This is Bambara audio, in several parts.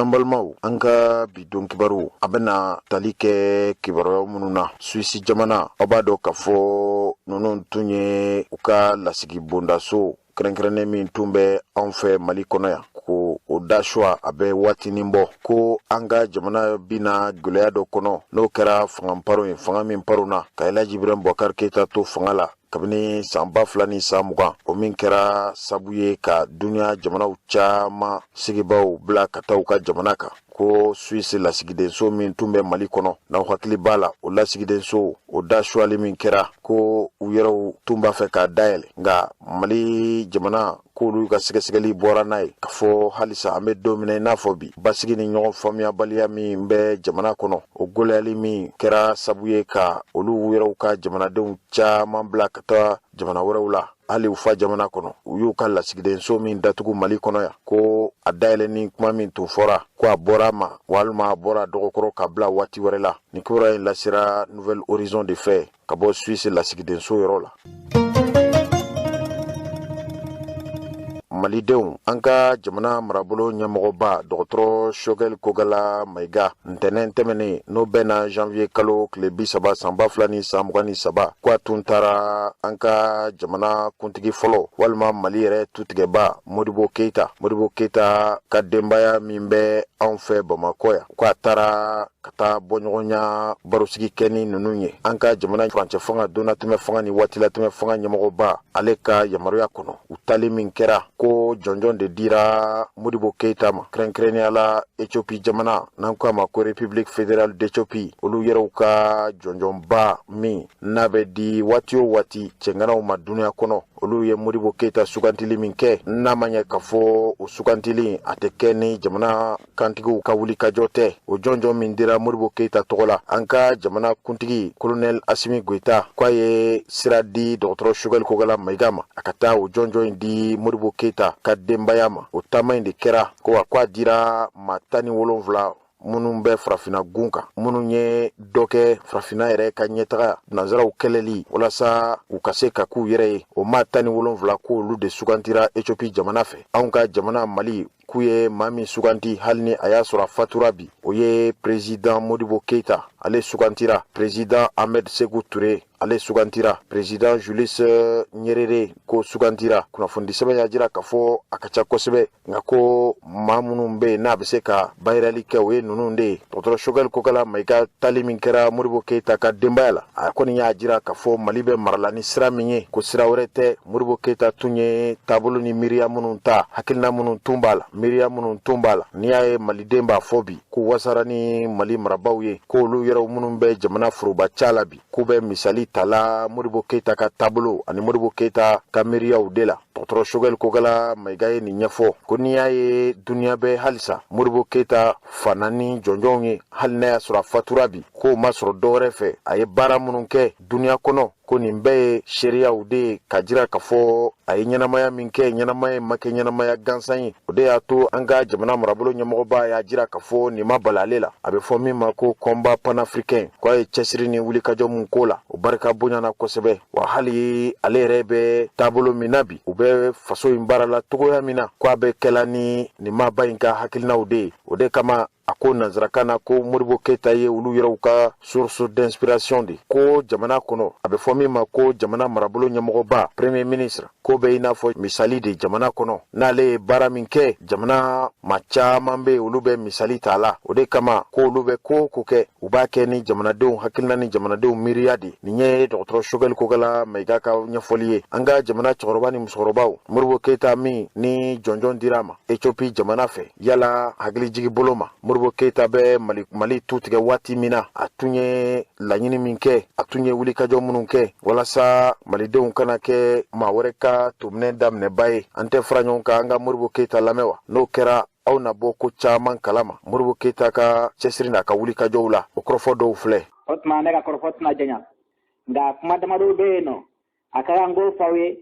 An balimaw, an ka bi don kibaru a bɛna tali kɛ kibaruya minnu na, Suisse jamana, aw b'a dɔn k'a fɔ ninnu tun ye u ka lasigi bondaso kɛrɛnkɛrɛnnen min tun bɛ anw fɛ Mali kɔnɔ yan, ko o da suwa a bɛ waatinin bɔ, ko an ka jamana bina gɛlɛya dɔ kɔnɔ, n'o kɛra fanga paron ye, fanga min paronna ka Elhaji Ibrahim Boubacar Keita to fanga la kabini san 2020, o min kɛra sabu ye ka duniya jamanaw caman sigibaw bila ka taa u ka jamana kan. Ko Suisse lasigidenso min tun bɛ Mali kɔnɔ, n'aw hakili b'a la, o lasigidenso o da suwali min kɛra, ko u yɛrɛw tun b'a fɛ k'a dayɛlɛ, nka Mali jamana k'olu ka sɛgɛsɛgɛli bɔra n'a ye k'a fɔ halisa an bɛ don min na i n'a fɔ bi, basigi ni ɲɔgɔn faamuyabaliya min bɛ jamana kɔnɔ, o gɛlɛyali min kɛra sabu ye ka olu yɛrɛw ka jamanadenw caman bila ka taa jamana wɛrɛw la, hali u fa jamana kɔnɔ. U y'u ka lasigidenso min datugu Mali kɔnɔ yan, ko a dayɛlɛ ni kuma min tun fɔra, ko a bɔra a ma walima a bɔra dɔgɔkɔrɔ ka bila waati wɛrɛ la. Nin kibaruya in lasera Nouvel Horizon de fɛ ka bɔ Suisse lasigidenso yɔrɔ la. Malidenw, an ka jamana marabolo ɲɛmɔgɔba dɔgɔtɔrɔ Choguel Kokalla Maïga, ntɛnɛn tɛmɛnen, n'o bɛnna janvier kalo tile 30 san 2023, ko a tun taara an ka jamana kuntigi fɔlɔ walima Mali yɛrɛ tutigɛba Modibo Keita, Modibo Keita ka denbaya min bɛ anw fɛ Bamakɔ yan, ko a taara ka taa bɔɲɔgɔnya barosigi kɛ ni ninnu ye. An ka jamana furancɛ fanga, donnatɛmɛ fanga ni waatilatɛmɛ fanga ɲɛmɔgɔba, ale ka yamaruya kɔnɔ, u tali min kɛra, ko jɔnjɔn de dira Modibo Keita ma, kɛrɛnkɛrɛnnenya la Ethiopie jamana, n'an ko a ma ko République fédérale d'Ethiopie, olu yɛrɛw ka jɔnjɔnba min n'a bɛ di waati o waati cɛŋanaw ma duniya kɔnɔ. Olu ye Modibo Keita sugantili min kɛ, n'a ma ɲɛ k'a fɔ o sugantili a tɛ kɛ ni jamana kantigiw ka wulikajɔ tɛ, o jɔnjɔn min dira Modibo Keita tɔgɔ la, an ka jamana kuntigi colonel Assimi Goïta k'a ye sira di dɔgɔtɔrɔ Choguel Kokalla Maïga ma, a ka taa o jɔnjɔn in di Modibo Keita ka denbaya ma. O taama in de kɛra ko wa ko a dira maa 17 minnu bɛ farafinna gun kan, minnu ye dɔ kɛ farafinna yɛrɛ ka ɲɛtaga, nansaraw kɛlɛli walasa u ka se ka k'u yɛrɛ ye, o maa 17 k'olu de sugantira Ethiopie jamana fɛ. Anw ka jamana Mali, k'u ye maa min suganti, hali ni a y'a sɔrɔ a fatura bi, o ye président Modibo Keita, ale sugantira, président Ahmed Sékou Touré, ale sugantira, président Julius Nyerere ko sugantira. Kunnafoni sɛbɛn y'a jira k'a fɔ a ka ca kosɛbɛ, nka ko maa minnu bɛ yen n'a bɛ se ka bayirali kɛ, o ye ninnu de ye. Dɔgɔtɔrɔ Choguel Kokalla Maïga tali min kɛra Modibo Keita ka denbaya la, a kɔni y'a jira k'a fɔ Mali bɛ marala ni sira min ye, ko sira wɛrɛ tɛ, Modibo Keita tun ye taabolo ni miiriya minnu ta, hakilina minnu tun b'a la, miiriya minnu tun b'a la, n'i y'a ye maliden b'a fɔ bi ko wasara ni Mali marabaaw ye, ko olu yɛrɛw minnu bɛ jamana foroba ca la bi, k'u bɛ misali tala Modibo Keita ka taabolo ani Modibo Keita ka miiriyaw de la. Dɔgɔtɔrɔ Choguel Kokalla Maïga ye nin ɲɛfɔ, ko n'i y'a ye duniya bɛ halisa Modibo Keita fana ni jɔnjɔnw ye, hali n'a y'a sɔrɔ a fatura bi, k'o ma sɔrɔ dɔwɛrɛ fɛ, a ye baara minnu kɛ duniya kɔnɔ, ko nin bɛɛ ye seereyaw de ye ka jira k'a fɔ a ye ɲɛnamaya min kɛ, ɲɛnamaya ma kɛ ɲɛnamaya gansan ye. O de y'a to an ka jamana marabolo ɲɛmɔgɔba y'a jira k'a fɔ nin ma bali ale la, a bɛ fɔ min ma ko combat panafricain, ko a ye cɛsiri ni wulikajɔ mun k'o la, o barika bonyana kosɛbɛ. Wa hali ale yɛrɛ bɛ taabolo min na bi, u bɛ faso in baara la togoya min na, ko a bɛ kɛla ni nin maaba in ka hakilinaw de ye. O de kama a ko nanzarakan na ko Modibo Keita ye olu yɛrɛw ka source d'inspiration de. Ko jamana kɔnɔ, a bɛ fɔ min ma ko jamana marabolo ɲɛmɔgɔba, premier ministre, ko bɛ i n'a fɔ misali de jamana kɔnɔ, n'ale ye baara min kɛ, jamana maa caman bɛ yen, olu bɛ misali ta la. O de kama ko olu bɛ ko o ko kɛ, u b'a kɛ ni jamanadenw hakilina ni jamanadenw miiriya de. Nin ye dɔgɔtɔrɔ Choguel Kokalla Maïga ka ɲɛfɔli ye. An ka jamana cɛkɔrɔba ni musokɔrɔbaw, Modibo Keita min ni jɔnjɔn dira a ma Ethiopie jamana fɛ, yala hakilijigi bolo ma, Modibo Keita bɛ Mali tu tigɛ waati min na, a tun ye laɲini min kɛ, a tun ye wulikajɔ minnu kɛ walasa malidenw kana kɛ maa wɛrɛ ka tominɛ daminɛba ye, an tɛ fara ɲɔgɔn kan an ka Modibo Keita lamɛn wa? N'o kɛra, aw na bɔ ko caman kalama Modibo Keita ka cɛsiri n'a ka wulikajɔw la. O kɔrɔfɔ dɔw filɛ. O tuma ne ka kɔrɔfɔ tɛna janya, nka kuma damadɔ bɛ yen nɔ, a ka kan k'o f'aw ye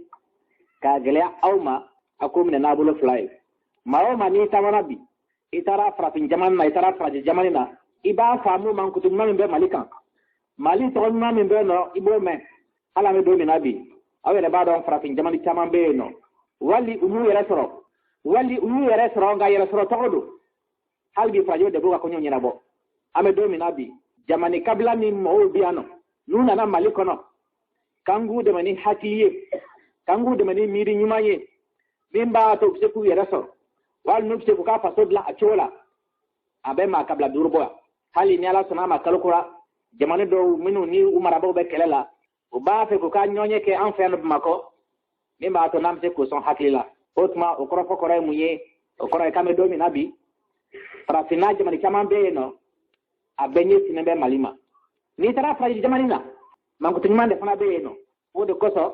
k'a gɛlɛya aw ma, a k'o minɛ n'a bolo fila ye. Maa o maa n'i taamana bi, i taara farafin jamana na, i taara farajɛ jamana na, i b'a faamu mankutu ɲuman min bɛ Mali kan, Mali tɔgɔ ɲuman min bɛ yen nɔ, i b'o mɛn. Hali an bɛ don min na bi, aw yɛrɛ b'a dɔn farafin jamana caman bɛ yen nɔ, wali u y'u yɛrɛ sɔrɔ, wali u y'u yɛrɛ sɔrɔ, nka yɛrɛ sɔrɔ tɔgɔ don. Hali bi farajɛw de b'u ka kɔɲɔw ɲɛnabɔ. An bɛ don min na bi, jamana kabila ni mɔgɔw bɛ yan nɔ, n'u nana Mali kɔnɔ, k'an k'u dɛmɛ ni hakili ye, k'an k'u dɛmɛ ni miiri ɲuman ye, min b'a to u bɛ se k'u yɛrɛ sɔrɔ, wali n'u bɛ se k'u ka faso dilan a cogo la, a bɛ maa kabila 5 bɔ yan. Hali ni Ala sɔnna a ma kalo kura, jamana dɔw minnu ni u marabaaw bɛ kɛlɛ la, u b'a fɛ k'u ka ɲɔgɔnye kɛ an fɛ yan Bamakɔ, min b'a to n'an bɛ se k'o sɔn hakili la. O tuma o kɔrɔfɔ kɔrɔ ye mun ye? O kɔrɔ ye k'an bɛ don min na bi, farafinna jamana caman bɛ yen nɔ, a bɛɛ ɲɛsinnen bɛ Mali ma. N'i taara farajɛ jamana na, mankutu ɲuman de fana bɛ yen nɔ. O de kosɔn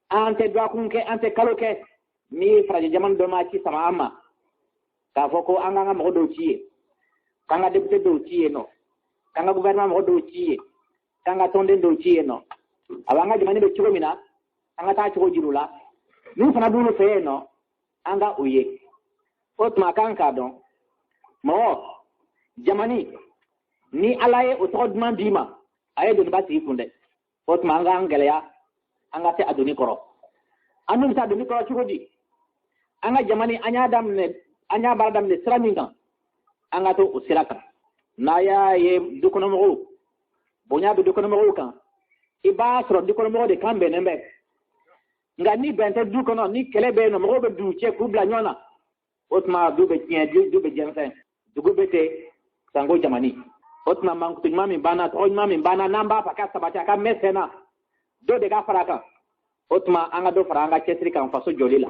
an tɛ dɔgɔkun kɛ, an tɛ kalo kɛ ni farajɛ jamana dɔ ma ci sama an ma k'a fɔ ko an k'an ka mɔgɔ dɔw ci yen, k'an ka député dɔw ci yen nɔ, k'an ka gouvernement mɔgɔ dɔw ci yen, k'an ka tɔnden dɔw ci yen nɔ. A b'an ka jamana bɛ cogo min na, an ka taa cogo jira u la. N'u fana b'olu fɛ yen nɔ, an ka o ye. O tuma k'an k'a dɔn, mɔgɔ jamani ni Ala ye o tɔgɔ duman d'i ma, a ye doniba sigi kun dɛ. O tuma an k'an gɛlɛya, an ka se a doni kɔrɔ. An dun bɛ taa doni kɔrɔ cogo di? An ka jamani, an y'a daminɛ, an y'a baara daminɛ sira min kan, an ka to o sira kan. N'a y'a ye dukɔnɔmɔgɔw, bonya bɛ dukɔnɔmɔgɔw kan, i b'a sɔrɔ dukɔnɔmɔgɔw de kan bɛnnen bɛ. Nka ni bɛn tɛ du kɔnɔ, ni kɛlɛ bɛ yen nɔ, mɔgɔw bɛ dugu cɛ k'u bila ɲɔgɔn na, o tuma du bɛ tiɲɛ, du bɛ jɛnsɛn, dugu bɛ ten sanko jamani. O tuma mankutu ɲuman min banna, tɔgɔ ɲuman min banna, n'an b'a fɛ a ka sabati, a ka mɛn sen na, dɔ de ka fara a kan. O tuma an ka dɔ fara an ka cɛsiri kan faso jɔli la.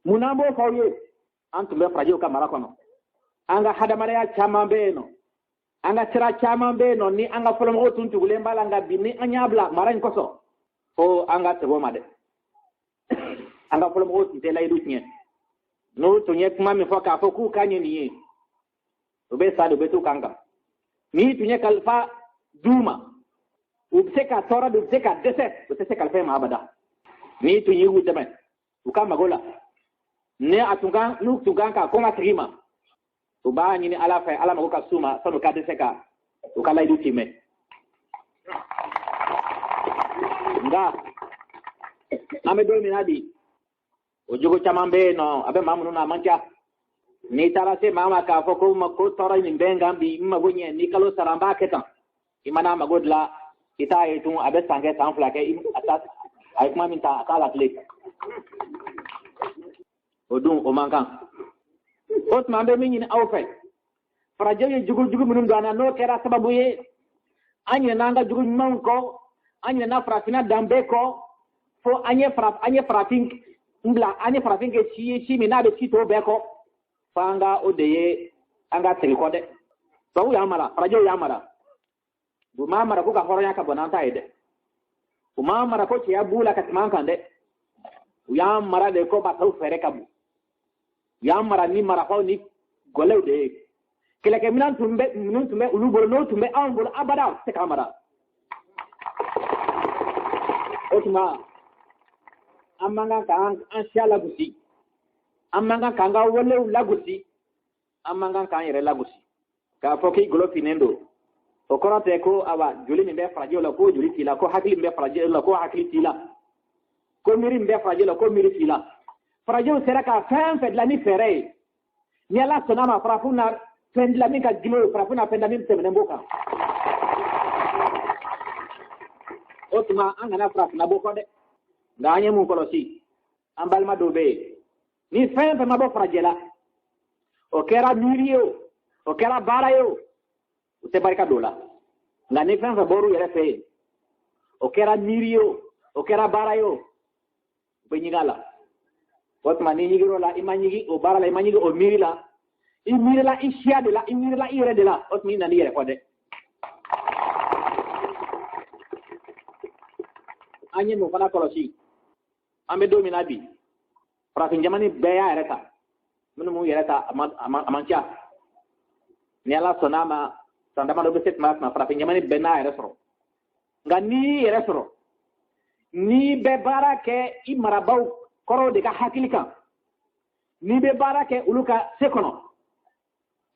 Mun n'an b'o fɔ aw ye? An tun bɛ farajɛw ka mara kɔnɔ. An ka hadamadenya caman bɛ yen nɔ, an ka sira caman bɛ yen nɔ, ni an ka fɔlɔmɔgɔw tun tugulen b'a la, nka bi ni an y'a bila mara in kosɔn, fo an ka segin o ma dɛ. An ka fɔlɔmɔgɔw tun tɛ layidu tiɲɛ. N'u tun ye kuma min fɔ k'a fɔ k'u ka ɲɛ nin ye, u bɛ sa de, u bɛ t'u kan kan. N'i tun ye kalifa d'u ma, u bɛ se ka tɔɔrɔ de, u bɛ se ka dɛsɛ, u tɛ se kalifa in ma abada. N'i tun y'u dɛmɛ u ka mago la, ni a tun kan, n'u tun kan ka kɔn ka segin ma, u b'a ɲini Ala fɛ, Ala mago ka s'u ma, san'u ka dɛsɛ ka u ka layidu timɛ. Nka an bɛ don min na bi, o jogo caman bɛ yen nɔ, a bɛ maa minnu na, a man ca. N'i taara se maa ma k'a fɔ ko ma ko tɔɔrɔ nin bɛ n kan bi, n mago ɲɛ, ni kalo sara n b'a kɛ tan, i mana mago dilan, i t'a ye tun, a bɛ san kɛ, san 2 kɛ, a t'a, a ye kuma min ta, a t'a latilen. O dun o man kan. O tuma an bɛ min ɲini aw fɛ, farajɛw ye jugu jugu minnu don an na, n'o kɛra sababu ye an ɲinɛna an ka jugu ɲumanw kɔ, an ɲinɛna farafinna danbe kɔ, fo an ye faraf, an ye farafin bila, an ye farafin kɛ si ye, si min n'a bɛ si tɔw bɛɛ kɔ, fo an ka o de ye an ka segin kɔ dɛ. Tubabuw y'an mara, farajɛw y'an mara. U m'an mara ko ka hɔrɔnya ka bon n'an ta ye dɛ. U m'an mara ko cɛya b'u la ka tɛmɛ an kan dɛ. U y'an mara de ko basaw fɛɛrɛ ka bon. U y'an mara ni marafaw ni gɔlɛw de ye. Kɛlɛkɛminɛn tun bɛ minnu tun bɛ olu bolo, n'o tun bɛ anw bolo, abada u tɛ se k'an mara. O tuma an man kan k'an an siya lagosi, an man kan k'an ka walew lagosi, an man kan k'an yɛrɛ lagosi. K'a fɔ k'i golo finnen don, o kɔrɔ tɛ ko awa joli min bɛ farajɛw la k'o joli t'i la, ko hakili min bɛ farajɛw la k'o hakili t'i la, ko miiri min bɛ farajɛw la k'o miiri t'i la. Farajɛw sera ka fɛn fɛn dilan ni fɛɛrɛ ye, ni Ala sɔnna ma, farafin na fɛn dilan min ka girin o ye, farafin na fɛn dilan min tɛmɛnen b'o kan. O tuma an kana farafinna bɔ kɔ dɛ. Nka an ye mun kɔlɔsi? An balima dɔw bɛ yen, ni fɛn fɛn ma bɔ farajɛ la, o kɛra miiri ye o, o kɛra baara ye o, u tɛ barika don o la. Nka ni fɛn fɛn bɔr'u yɛrɛ fɛ yen, o kɛra miiri ye o, o kɛra baara ye o, u bɛ ɲigin a la. O tuma n'i ɲigir'o la, i ma ɲigin o baara la, i ma ɲigin o miiri la, i miirila i siya de la, i miirila i yɛrɛ de la, o tuma i nana i yɛrɛ kɔ dɛ. An ye mun fana kɔlɔsi? An bɛ don min na bi, farafin jamana bɛɛ y'a yɛrɛ ta, minnu m'u yɛrɛ ta, a man ca. Ni Ala sɔnna a ma, san damadɔ bɛ se tuma tuma, farafin jamana bɛɛ n'a yɛrɛ sɔrɔ. Nka n'i y'i yɛrɛ sɔrɔ, n'i bɛ baara kɛ i marabaaw kɔrɔw de ka hakili kan, n'i bɛ baara kɛ olu ka se kɔnɔ,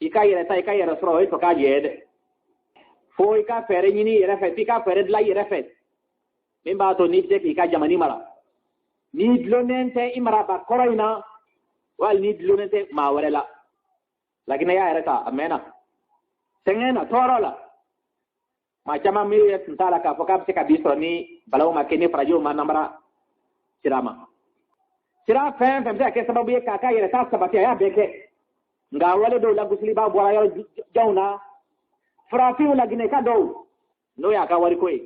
i ka yɛrɛ ta, i ka yɛrɛ sɔrɔ, o ye tɔ k'a jɛ ye dɛ. Fo i ka fɛɛrɛ ɲini i yɛrɛ fɛ, f'i ka fɛɛrɛ dilan i yɛrɛ fɛ, min b'a to n'i bɛ se k'i ka jamana mara. N'i dulonnen tɛ i marabaa kɔrɔ in na, wali n'i dulonnen tɛ maa wɛrɛ la. Laginɛ y'a yɛrɛ ta a mɛnna sɛgɛn na, tɔɔrɔ la. Maa caman miiri yɛrɛ tun t'a la k'a fɔ k'a bɛ se ka bi sɔrɔ ni balawu ma kɛ, ni farajɛw ma namara sira ma. Sira fɛn fɛn bɛ se ka kɛ sababu ye k'a ka yɛrɛta sabati, a y'a bɛɛ kɛ. Nka wale dɔw lagosiliba bɔra yɔrɔ janw na, farafinw, laginɛka dɔw, n'o y'a ka wariko ye.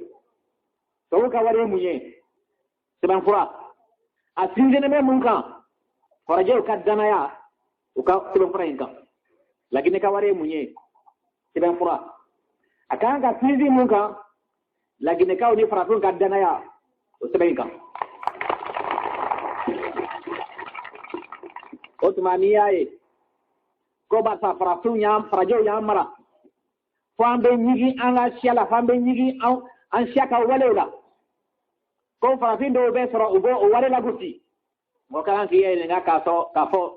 Tubabuw ka wari ye mun ye? Sɛbɛnfura. A sinsinnen bɛ mun kan? Farajɛw ka danaya u ka sɛbɛnfura in kan. Laginɛ ka wari ye mun ye? Sɛbɛnfura. A ka kan ka sinsin mun kan? Laginɛkaw ni farafinw ka danaya o sɛbɛn in kan. O tuma n'i y'a ye ko barisa farafinw y'an, farajɛw y'an mara fo an bɛ ɲigin an ka siya la, fo an bɛ ɲigin an siya ka walew la, ko farafin dɔw bɛ sɔrɔ u b'o o wale lagosi, mɔgɔ ka kan k'i yɛrɛ ɲininka k'a sɔrɔ k'a fɔ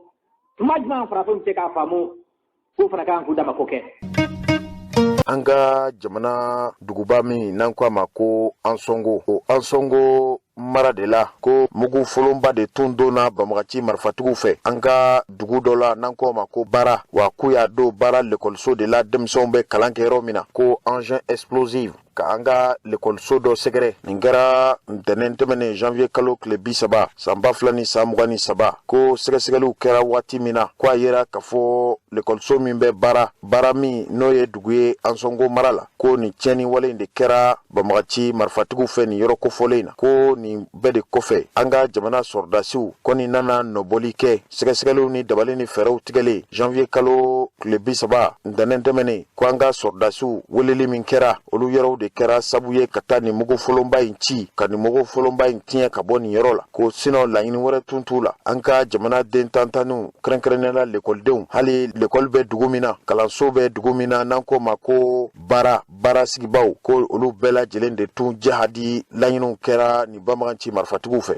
tuma jumɛn farafin bɛ se k'a faamu k'u fana ka kan k'u dama ko kɛ. An ka jamana duguba min n'an ko a ma ko Ansɔngo, o Ansɔngo mara de la, ko mugu folonba de tun donna banbagaci marifatigiw fɛ an ka dugu dɔ la n'an ko a ma ko Bara. Wa k'u y'a don Bara lekɔliso de la, denmisɛnw bɛ kalan kɛ yɔrɔ min na, ko engin explosive ka an ka lekɔliso dɔ sɛgɛrɛ. Nin kɛra ntɛnɛn tɛmɛnen, janvier kalo tile 30, san 2023. Ko sɛgɛsɛgɛliw kɛra waati min na, ko a yera k'a fɔ lekɔliso min bɛ Bara, Bara min n'o ye dugu ye Ansɔngo mara la, ko nin tiɲɛni wale in de kɛra banbagaci marifatigiw fɛ nin yɔrɔ kofɔlen in na. Ko nin bɛɛ de kɔfɛ, an ka jamana sɔrɔdasiw kɔni nana nɔbɔli kɛ, sɛgɛsɛgɛliw ni dabali ni fɛɛrɛw tigɛlen janvier kalo tile 30, ntɛnɛn tɛmɛnen, ko an ka sɔrɔdasiw weleli min kɛra, olu yɛrɛw de kɛra sabu ye ka taa nin mugu folonba in ci, ka nin mugu folonba in tiɲɛ ka bɔ nin yɔrɔ la. Ko sinon laɲini wɛrɛ tun t'u la. An ka jamana den tantanniw, kɛrɛnkɛrɛnnenya la lekɔlidenw, hali lekɔli bɛ dugu min na, kalanso bɛ dugu min na n'an k'o ma ko Bara, Bara sigibaw, ko olu bɛɛ lajɛlen de tun jahadi laɲiniw kɛra nin banbaganci marifatigiw fɛ.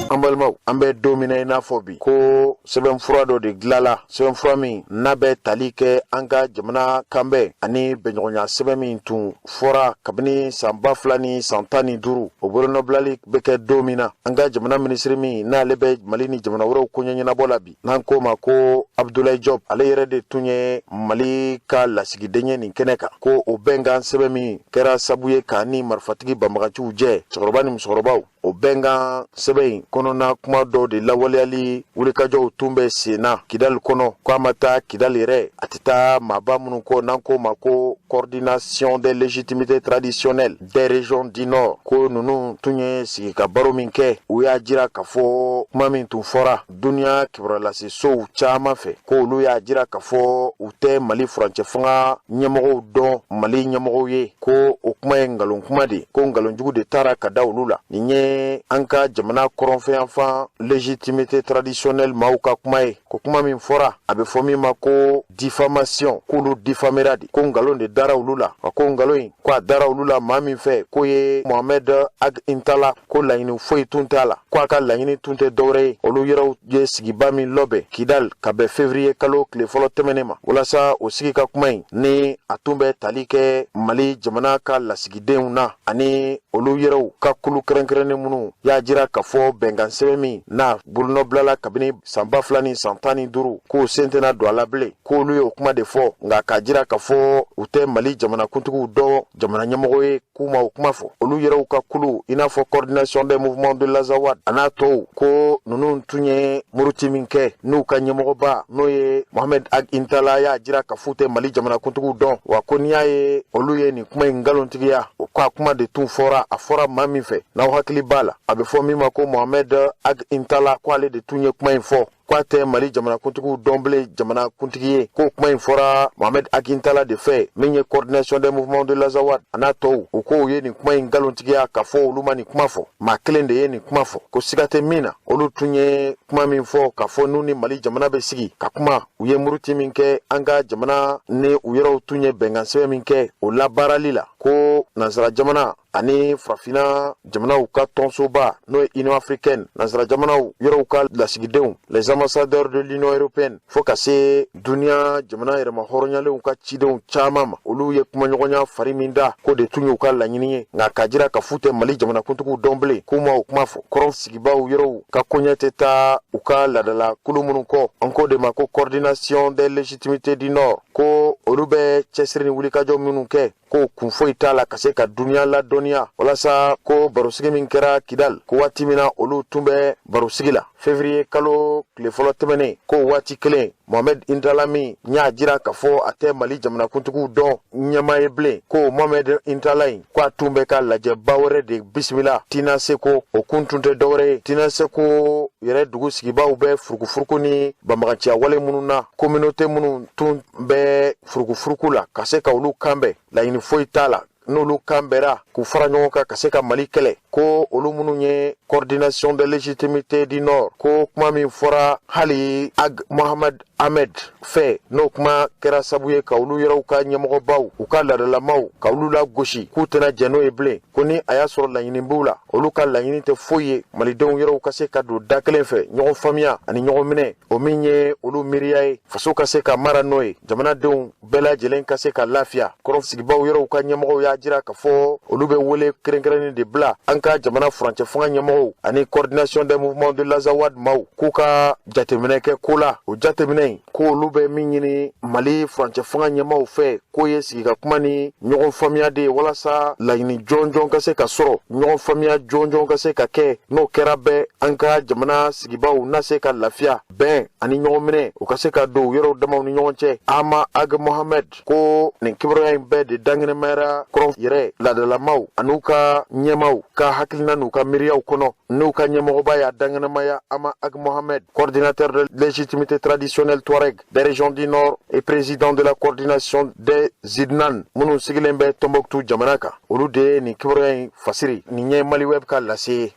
An balimaw, an bɛ don min na i n'a fɔ bi, ko sɛbɛnfura dɔ de dilala, sɛbɛnfura min n'a bɛ tali kɛ an ka jamana kanbɛn ani bɛnɲɔgɔnya sɛbɛn min tun fɔra kabini san 2015, o bolonɔbilali bɛ kɛ don min na. An ka jamana minisiri min n'ale bɛ Mali ni jamana wɛrɛw koɲɛ ɲɛnabɔ la bi, n'an k'o ma ko Abdoulaye Diop, ale yɛrɛ de tun ye Mali ka lasigiden ye nin kɛnɛ kan. Ko o bɛnkan sɛbɛn min kɛra sabu ye k'a ni marifatigi banbaganciw jɛ, cɛkɔrɔba ni musokɔrɔbaw, o bɛnkan sɛbɛn in kɔnɔna kuma dɔw de lawaleyali wulikajɔw tun bɛ sen na Kidali kɔnɔ. Ko a ma taa Kidali yɛrɛ, a tɛ taa maaba minnu kɔ n'an k'o ma ko Coordination des légitimités traditionnelles des régions du Nord, ko ninnu tun ye sigi ka baro min kɛ, u y'a jira k'a fɔ kuma min tun fɔra duniya kibaruyalasesow caman fɛ, ko olu y'a jira k'a fɔ u tɛ Mali furancɛ fanga ɲɛmɔgɔw dɔn Mali ɲɛmɔgɔw ye, ko o kuma ye nkalon kuma de, ko nkalonjugu de taara ka da olu la. Nin ye an ka jamana kɔrɔnfɛyanfan légitimité traditionnelle maaw ka kuma ye, ko kuma min fɔra, a bɛ fɔ min ma ko diffamation, k'olu diffamera de, ko nkalon de dara olu la. Wa ko nkalon in, ko a dara olu la maa min fɛ, k'o ye Mohamed Ag Intala, ko laɲini foyi tun t'a la, ko a ka laɲini tun tɛ dɔwɛrɛ ye, olu yɛrɛw ye sigiba min lɔbɛn Kidal ka bɛn février kalo tile fɔlɔ tɛmɛnen ma, walasa o sigi ka kuma in ni a tun bɛ tali kɛ Mali jamana ka lasigidenw na ani olu yɛrɛw ka kulu kɛrɛnkɛrɛnnen minnu y'a jira k'a fɔ bɛnkan sɛbɛn min n'a bolonɔbilala kabini san 2015, k'o sen tɛna don a la bilen, k'olu ye o kuma de fɔ. Nka k'a jira k'a fɔ u tɛ Mali jamanakuntigiw dɔn jamana ɲɛmɔgɔ ye, k'u ma o kuma fɔ. Olu yɛrɛw ka kulu, i n'a fɔ Coordination des mouvements de l'Azawad a n'a tɔw, ko ninnu tun ye muruti min kɛ n'u ka ɲɛmɔgɔba n'o ye Mohamed Ag Intala y'a jira k'a f'u tɛ Mali jamanakuntigiw dɔn. Wa ko n'i y'a ye olu ye nin kuma in nkalontigiya, o ko a kuma de tun fɔra, a fɔra maa min fɛ, n'aw hakili b'a la, a bɛ fɔ min ma ko Mohamed Ag Intala, ko ale de tun ye kuma in fɔ, ko a tɛ Mali jamanakuntigiw dɔn bilen jamanakuntigi ye. Ko kuma in fɔra Mohamed Ag Intala de fɛ, min ye Coordination des mouvements de l'Azawad a n'a tɔw. U ko u ye nin kuma in nkalontigiya k'a fɔ olu ma nin kuma fɔ, maa kelen de ye nin kuma fɔ. Ko siga tɛ min na, olu tun ye kuma min fɔ k'a fɔ n'u ni Mali jamana bɛ sigi ka kuma, u ye muruti min kɛ an ka jamana ni u yɛrɛw tun ye bɛnkan sɛbɛn min kɛ o labaarali la, ko nansara jamana Ani farafinna jamanaw ka tɔnsoba, n'o ye Union africaine, nansara jamanaw yɔrɔw ka lasigidenw, les ambassadeurs de l'Union européenne, fo ka se duniya jamana yɛrɛma hɔrɔnyalenw ka cidenw caman ma, olu ye kumaɲɔgɔnya fari min da, k'o de tun y'u ka laɲini ye. Nka k'a jira ka f'u tɛ Mali jamanakuntigiw dɔn bilen, k'u ma o kuma fɔ. Kɔrɔn sigibaw yɔrɔw ka koɲɛ tɛ taa u ka ladala kulu minnu kɔ, an k'o de ma ko Coordination des légitimités du Nord, ko olu bɛ cɛsiri ni wulikajɔ minnu kɛ, ko kun foyi t'a la ka se ka duniya ladɔnniya walasa ko barosigi min kɛra Kidal, ko waati min na olu tun bɛ barosigi la février kalo tile fɔlɔ tɛmɛnen, ko waati kelen Mohamed Intalla min y'a jira k'a fɔ a tɛ Mali jamanakuntigiw dɔn ɲɛmaa ye bilen, ko Mohamed Intalla in, ko a tun bɛ ka lajɛba wɛrɛ de bisimila Tinaseko. O kun tun tɛ dɔwɛrɛ ye, Tinaseko yɛrɛ dugu sigibaw bɛ furukufuruku ni banbaganciya wale minnu na, communauté minnu tun bɛ furukufuruku la, ka se ka olu kanbɛn. Laɲini foyi t'a la n'olu kan bɛra k'u fara ɲɔgɔn kan ka se ka Mali kɛlɛ. Ko olu minnu ye Coordination de légitimité du Nord, ko kuma min fɔra hali Ag Mohamed Ahmed fɛ, n'o kuma kɛra sabu ye ka olu yɛrɛw ka ɲɛmɔgɔbaw, u ka ladalamaw, ka olu lagosi, k'u tɛna jɛn n'o ye bilen. Ko ni a y'a sɔrɔ laɲini b'u la, olu ka laɲini tɛ foyi ye malidenw yɛrɛw ka se ka don da kelen fɛ, ɲɔgɔn faamuya ani ɲɔgɔn minɛ, o min ye olu miiriya ye, faso ka se ka mara n'o ye, jamanadenw bɛɛ lajɛlen ka se ka lafiya. Kɔrɔn sigibaw yɔrɔw ka ɲɛmɔgɔw y'a jira k'a fɔ olu bɛ wele kɛrɛnkɛrɛnnen de bila an ka jamana furancɛ fanga ɲɛmɔgɔw ani Coordination des mouvements de l'Azawad maaw, k'u ka jateminɛ kɛ ko la. O jateminɛ in, ko olu bɛ min ɲini Mali furancɛ fanga ɲɛmaaw fɛ, k'o ye sigi ka kuma ni ɲɔgɔn faamuya de ye, walasa laɲini jɔnjɔn ka se ka sɔrɔ, ɲɔgɔn faamuya jɔnjɔn ka se ka kɛ. N'o kɛra bɛɛ, an ka jamana sigibaw na se ka lafiya, bɛn ani ɲɔgɔn minɛ, u ka se ka don yɔrɔw damaw ni ɲɔgɔn cɛ. Ama Ag Mohamed ko nin kibaruya in bɛɛ de dankɛnɛmayara kɔrɔn yɛrɛ ladalamaw an'u ka ɲɛmaw ka hakilina n'u ka miiriyaw kɔnɔ. N'u ka ɲɛmɔgɔba y'a dankɛnɛmaya, Ama Ag Mohamed, coordinateur de légitimité traditionnelle Touareg des régions du Nord et président de la coordination des Zidnan minnu sigilen bɛ Tombouctou jamana kan, olu de ye nin kibaruya in fasiri. Nin ye Mali Web ka lase ye.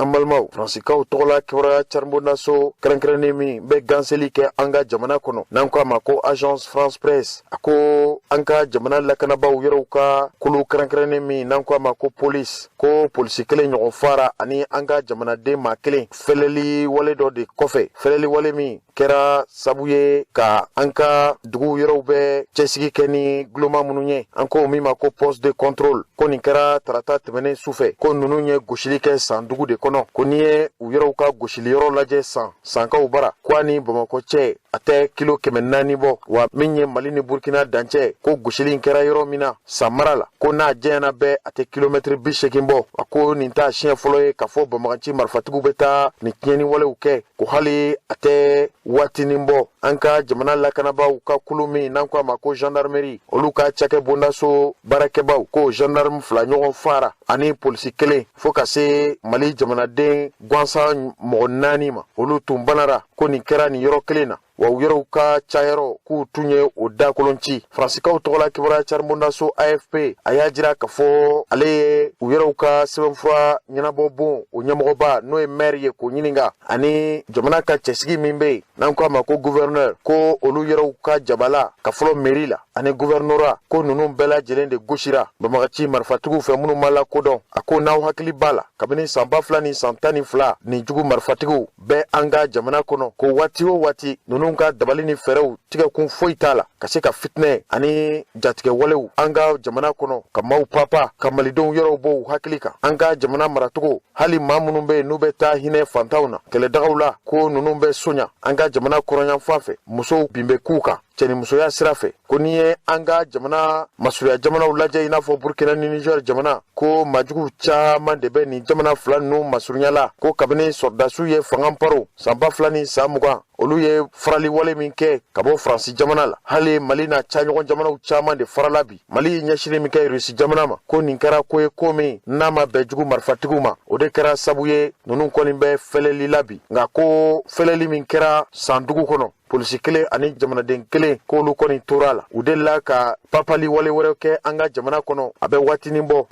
An balimaw, Faransikaw tɔgɔla kibaruya caribondaso kɛrɛnkɛrɛnnen min bɛ ganseli kɛ an ka jamana kɔnɔ, n'an ko a ma ko Agence France Presse, a ko an ka jamana lakanabaaw yɔrɔw ka kulu kɛrɛnkɛrɛnnen min n'an ko a ma ko police, ko polisi kelen ɲɔgɔn fara ani an ka jamanaden maa kelen fɛlɛli wale dɔ de kɔfɛ, fɛlɛli wale min kɛra sabu ye ka an ka dugu yɔrɔw bɛ cɛsigi kɛ ni guloma minnu ye, an ko min ma ko poste de contrôle, ko nin kɛra tarata tɛmɛnen su fɛ. Ko ninnu ye gosili kɛ San dugu de kɔnɔ. Ko n'i ye u yɔrɔw ka gosili yɔrɔ lajɛ San Sankaw bara, ko a ni Bamakɔ cɛ a tɛ kilo 400 bɔ. Wa min ye Mali ni Burkina dancɛ, ko gosili in kɛra yɔrɔ min na San mara la, ko n'a jɛyana bɛɛ a tɛ kilomɛtiri 80 bɔ. A ko nin t'a siɲɛ fɔlɔ ye k'a fɔ banbagaci marifatigiw bɛ taa nin tiɲɛni walew kɛ. Ko hali a tɛ waatinin bɔ, an ka jamana lakanabaaw ka kulu min n'an ko a ma ko gendarmerie, olu ka cakɛ bondaso baarakɛbaw, ko gendarme 2 ɲɔgɔn fara ani polisi kelen, fo ka se Mali jamanaden gansan mɔgɔ 4 ma, olu tun banara. Ko nin kɛra nin yɔrɔ kelen na, wa u yɛrɛw ka cayɔrɔ k'u tun ye o dakolon ci. Faransikaw tɔgɔla kibaruya caribondaso AFP, a y'a jira k'a fɔ ale ye u yɛrɛw ka sɛbɛnfura ɲɛnabɔ bon o ɲɛmɔgɔba, n'o ye maire ye, k'o ɲininka, ani jamana ka cɛsigi min bɛ yen n'an ko a ma ko gouverneur, ko olu yɛrɛw ka jabala ka fɔlɔ mairie la ani gouvernorat, ko ninnu bɛɛ lajɛlen de gosira banbagaci marifatigiw fɛ minnu ma lakodɔn. A ko n'aw hakili b'a la, kabini san 2012 nin jugu marifatigiw bɛ an ka jamana kɔnɔ, ko waati o waati ninnu ka dabali ni fɛɛrɛw tigɛkun foyi t'a la ka se ka fitinɛ ani jatigɛ walew an ka jamana kɔnɔ, ka maaw papa, ka malidenw yɔrɔw bɔ u hakili kan an ka jamana maracogo. Hali maa minnu bɛ yen n'u bɛ taa hinɛ fantanw na kɛlɛdagaw la, ko ninnu bɛ soɲa an ka jamana kɔrɔnyanfan fɛ, musow bin bɛ k'u kan cɛnimusoya sira fɛ. Ko n'i ye an ka jamana masurunya jamanaw lajɛ, i n'a fɔ Burkina ni Niger jamana, ko majugu caman de bɛ nin jamana fila ninnu masurunya la. Ko kabini sɔrɔdasiw ye fanga paro san 2020, olu ye farali wale min kɛ ka bɔ Faransi jamana la, hali Mali n'a caɲɔgɔn jamanaw caman de farala bi. Mali ye ɲɛsini min kɛ Rusi jamana ma, ko nin kɛra ko ye ko min n'a ma bɛn jugu marifatigiw ma, o de kɛra sabu ye ninnu kɔni bɛ fɛlɛli la bi. Nka ko fɛlɛli min kɛra San dugu kɔnɔ, polisi kelen ani jamanaden kelen, k'olu kɔni tora a la. U delila ka papali wale wɛrɛ kɛ an ka jamana kɔnɔ a bɛ waatinin bɔ.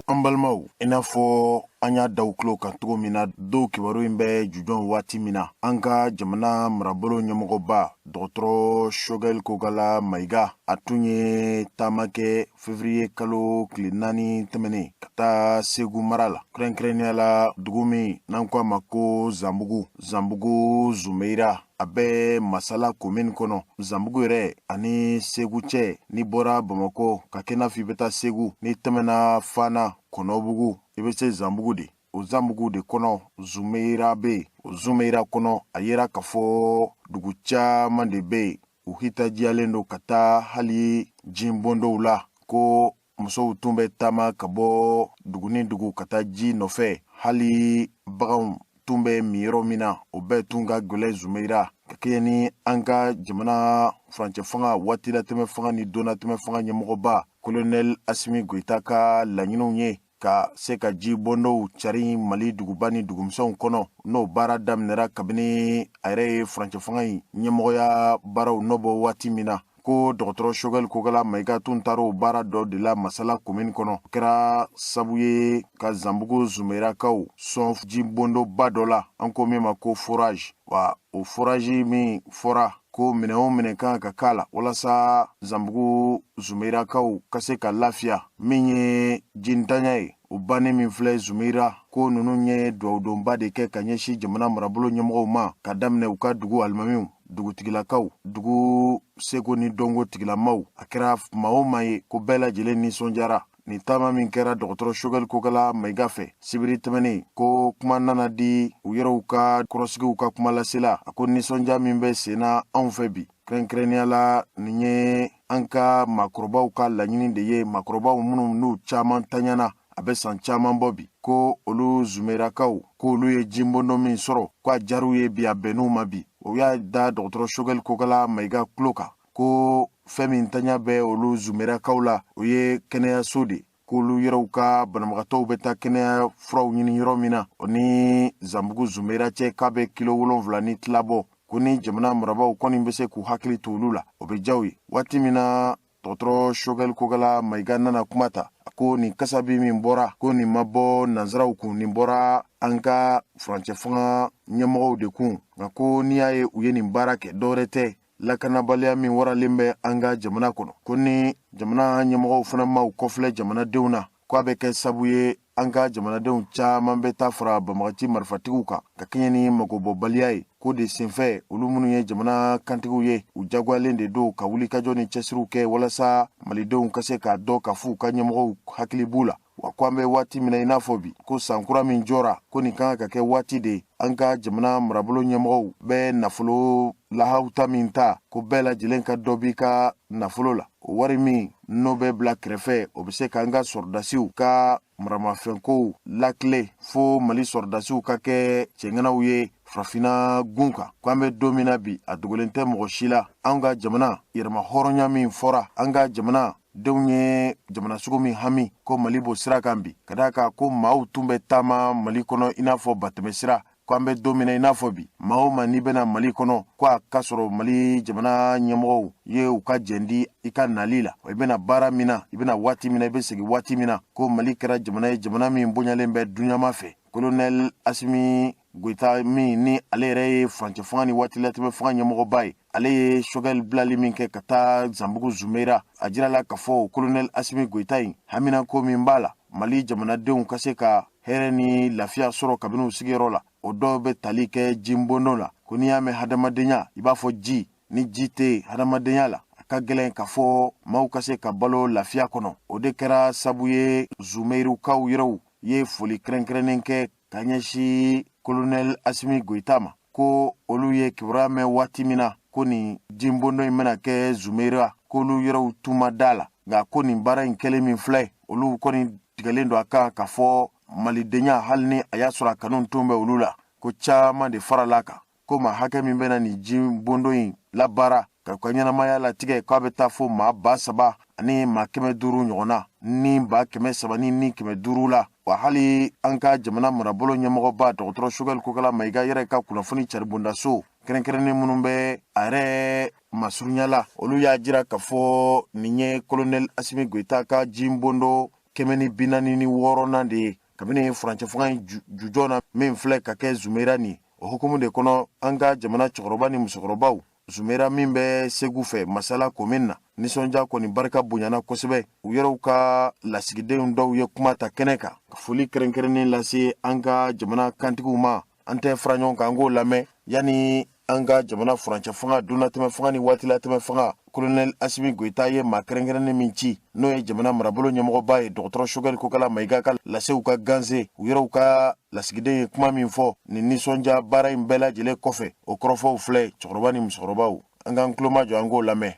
An balimaw, i n'a fɔ an y'a da aw tulo kan cogo min na, dɔw kibaru in bɛ jujɔn waati min na, an ka jamana marabolo ɲɛmɔgɔba dɔgɔtɔrɔ Choguel Kokalla Maïga, a tun ye taama kɛ fevrier kalo tile 4 tɛmɛnen ka taa Segu mara la, kɛrɛnkɛrɛnnenya la dugu min n'an ko a ma ko Zanbugu, Zanbugu Zumeyira, a bɛ Masala komini kɔnɔ. Zanbugu yɛrɛ ani Segu cɛ, n'i bɔra Bamakɔ ka kɛ n'a fɔ i bɛ taa Segu, n'i tɛmɛna Fana, Kɔnɔbugu, i bɛ se Zanbugu de. O Zanbugu de kɔnɔ Zumeyira bɛ yen. O Zumeyira kɔnɔ, a yera k'a fɔ dugu caman de bɛ yen, u hitajiyalen don ka taa hali jinbɔndɔw la, ko musow tun bɛ taama ka bɔ dugu ni dugu ka taa ji nɔfɛ, hali baganw tun bɛ min yɔrɔ min na, o bɛɛ tun ka gɛlɛn Zumeyira. Ka kɛɲɛ ni an ka jamana furancɛ fanga, waatilatɛmɛ fanga ni donnatɛmɛ fanga ɲɛmɔgɔba kolonɛli Asimi Goyita ka laɲiniw ye ka se ka ji bɔndɔw cari Mali duguba ni dugumisɛnw kɔnɔ, n'o baara daminɛra kabini a yɛrɛ ye furancɛ fanga in ɲɛmɔgɔya baaraw nɔbɔ waati min na, ko dɔgɔtɔrɔ Choguel Kokalla Maïga tun taara o baara dɔ de la Masala komini kɔnɔ. O kɛra sabu ye ka Zanbugu Zumeyirakaw sɔn ji bɔndɔba dɔ la, an ko min ma ko forage. Wa o forage min fɔra ko minɛn o minɛn kan ka k'a la walasa Zanbugu Zumeyirakaw ka se ka lafiya, min ye jintanya ye, o bannen min filɛ Zumeyira, ko ninnu ye dugawudonba de kɛ ka ɲɛsin jamana marabolo ɲɛmɔgɔw ma, ka daminɛ u ka dugu alimamiw, dugutigilakaw, dugu seko ni dɔnko tigilamaw. A kɛra maa o maa ye, ko bɛɛ lajɛlen nisɔndiyara nin taama min kɛra dɔgɔtɔrɔ Choguel Kokalla Maïga fɛ sibiri tɛmɛnen. Ko kuma nana di u yɛrɛw ka kɔrɔsigiw ka kuma lasela, a ko nisɔndiya min bɛ sen na anw fɛ bi, kɛrɛnkɛrɛnnenya la nin ye an ka maakɔrɔbaw ka laɲini de ye, maakɔrɔbaw minnu n'u caman taɲana a bɛ san caman bɔ bi, ko olu Zumeyirakaw, ko olu ye jinbɔndɔ min sɔrɔ, ko a diyar'u ye bi, a bɛnn'u ma bi. O y'a da dɔgɔtɔrɔ Choguel Kokalla Maïga tulo kan ko fɛn min taɲa bɛ olu Zumeyirakaw la, o ye kɛnɛyaso de, k'olu yɛrɛw ka banabagatɔw bɛ taa kɛnɛya furaw ɲini yɔrɔ min na. O ni Zanbugu Zumeyira cɛ, k'a bɛ kilo 7 ni tila bɔ. Ko ni jamana marabaaw kɔni bɛ se k'u hakili to olu la, o bɛ diya u ye. Waati min na dɔgɔtɔrɔ Choguel Kokalla Maïga nana kuma ta, a ko nin kasabi min bɔra, ko nin ma bɔ nansaraw kun, nin bɔra an ka furancɛ fanga ɲɛmɔgɔw de kun. Nka ko n'i y'a ye u ye nin baara kɛ, dɔwɛrɛ tɛ, lakanabaliya min waralen bɛ an ka jamana kɔnɔ, ko ni jamana ɲɛmɔgɔw fana ma u kɔfilɛ jamanadenw na, ko a bɛ kɛ sabu ye an ka jamanadenw caman bɛ taa fara banbagaci marifatigiw kan ka kɛɲɛ ni magobɔbaliya ye. Ko de senfɛ, olu minnu ye jamana kantigiw ye, u jagoyalen de don ka wulikajɔ ni cɛsiriw kɛ walasa malidenw ka se k'a dɔn k'a fɔ u ka ɲɛmɔgɔw hakili b'u la. Wa ko an bɛ waati min na i n'a fɔ bi, ko sankura min jɔra, ko nin kan ka kɛ waati de an ka jamana marabolo ɲɛmɔgɔw bɛ nafolo lahawuta min ta, ko bɛɛ lajɛlen ka dɔ b'i ka nafolo la. O wari min n'o bɛ bila kɛrɛfɛ, o bɛ se k'an ka sɔrɔdasiw ka maramafɛnkow lakile fo Mali sɔrɔdasiw ka kɛ cɛŋanaw ye farafinna gun kan. Ko an bɛ don min na bi, a dogolen tɛ mɔgɔ si la, an ka jamana yɛrɛma hɔrɔnya min fɔra, an ka jamana denw ye jamana sugu min hami, ko Mali b'o sira kan bi, ka d'a kan ko maaw tun bɛ taama Mali kɔnɔ i n'a fɔ batɛmɛ sira. Ko an bɛ don min na i n'a fɔ bi, maa o maa n'i bɛna Mali kɔnɔ, ko a ka sɔrɔ Mali jamana ɲɛmɔgɔw ye u ka jɛn di i ka nali la, i bɛna baara min na, i bɛna waati min na, i bɛ segin waati min na. Ko Mali kɛra jamana ye, jamana min bonyalen bɛ duɲama fɛ. Kolonɛli Asimi Goyita min ni ale yɛrɛ ye furancɛ fanga ni waati latɛmɛ fanga ɲɛmɔgɔba ye, ale ye Choguel bilali min kɛ ka taa Zanbugu Zumeyira, a jirala k'a fɔ kolonɛli Asimi Goyita in haminako min b'a la Mali jamanadenw ka se ka hɛrɛ ni lafiya sɔrɔ kabini u sigiyɔrɔ la, o dɔw bɛ tali kɛ jinbɔndon la. Ko n'i y'a mɛn hadamadenya, i b'a fɔ ji. Ni ji tɛ yen hadamadenya la, a ka gɛlɛn k'a fɔ maaw ka se ka balo lafiya kɔnɔ. O de kɛra sabu ye Zumeyirikaw yɛrɛw ye foli kɛrɛnkɛrɛnnen kɛ ka ɲɛsin kolonɛli Asimi Goyita ma, ko olu ye kibaruya mɛn waati min na ko nin jinbɔndon in bɛna kɛ Zumeyira, k'olu yɛrɛw tun ma da la. Nka ko nin baara in kɛlen min filɛ, olu kɔni tigɛlen don a kan k'a fɔ malidenya, hali ni a y'a sɔrɔ a kanu tun bɛ olu la, ko caman de farala a kan, ko maa hakɛ min bɛna nin jinbɔndon in labaara ka ka ɲɛnamaya latigɛ, k'a bɛ taa fo maa 3000 ani maa 500 ɲɔgɔn na, ni 300 ni 500 la. Wa hali an ka jamana marabolo ɲɛmɔgɔba dɔgɔtɔrɔ Choguel Kokalla Maïga yɛrɛ ka kunnafoni caribondaso kɛrɛnkɛrɛnnen minnu bɛ a yɛrɛ masurunya la, olu y'a jira k'a fɔ nin ye kolonɛli Asimi Goyita ka jinbondo 146nan de ye kabini furancɛ fanga in jujɔn na min filɛ ka kɛ Zumera nin. O hukumu de kɔnɔ, an ka jamana cɛkɔrɔba ni musokɔrɔbaw, Zumera min bɛ Segu fɛ Masala komin na, nisɔndiya kɔni barika bonyana kosɛbɛ. U yɛrɛw ka lasigidenw dɔw ye kuma ta kɛnɛ kan ka foli kɛrɛnkɛrɛnnen lase an ka jamana kantigiw ma. An tɛ fara ɲɔgɔn kan, an k'o lamɛn yanni an ka jamana furancɛ fanga, donnatɛmɛ fanga ni waatilatɛmɛ fanga, Kolonɛli Asimi Goyita ye maa kɛrɛnkɛrɛnnen min ci, n'o ye jamana marabolo ɲɛmɔgɔba ye, dɔgɔtɔrɔ Sogɛli Kokala Mayiga, ka lasew ka ganse. U yɛrɛw ka lasigiden ye kuma min fɔ nin nisɔndiya baara in bɛɛ lajɛlen kɔfɛ, o kɔrɔfɔw filɛ. Cɛkɔrɔba ni musokɔrɔbaw, an k'an tulomajɔ, an k'o lamɛn.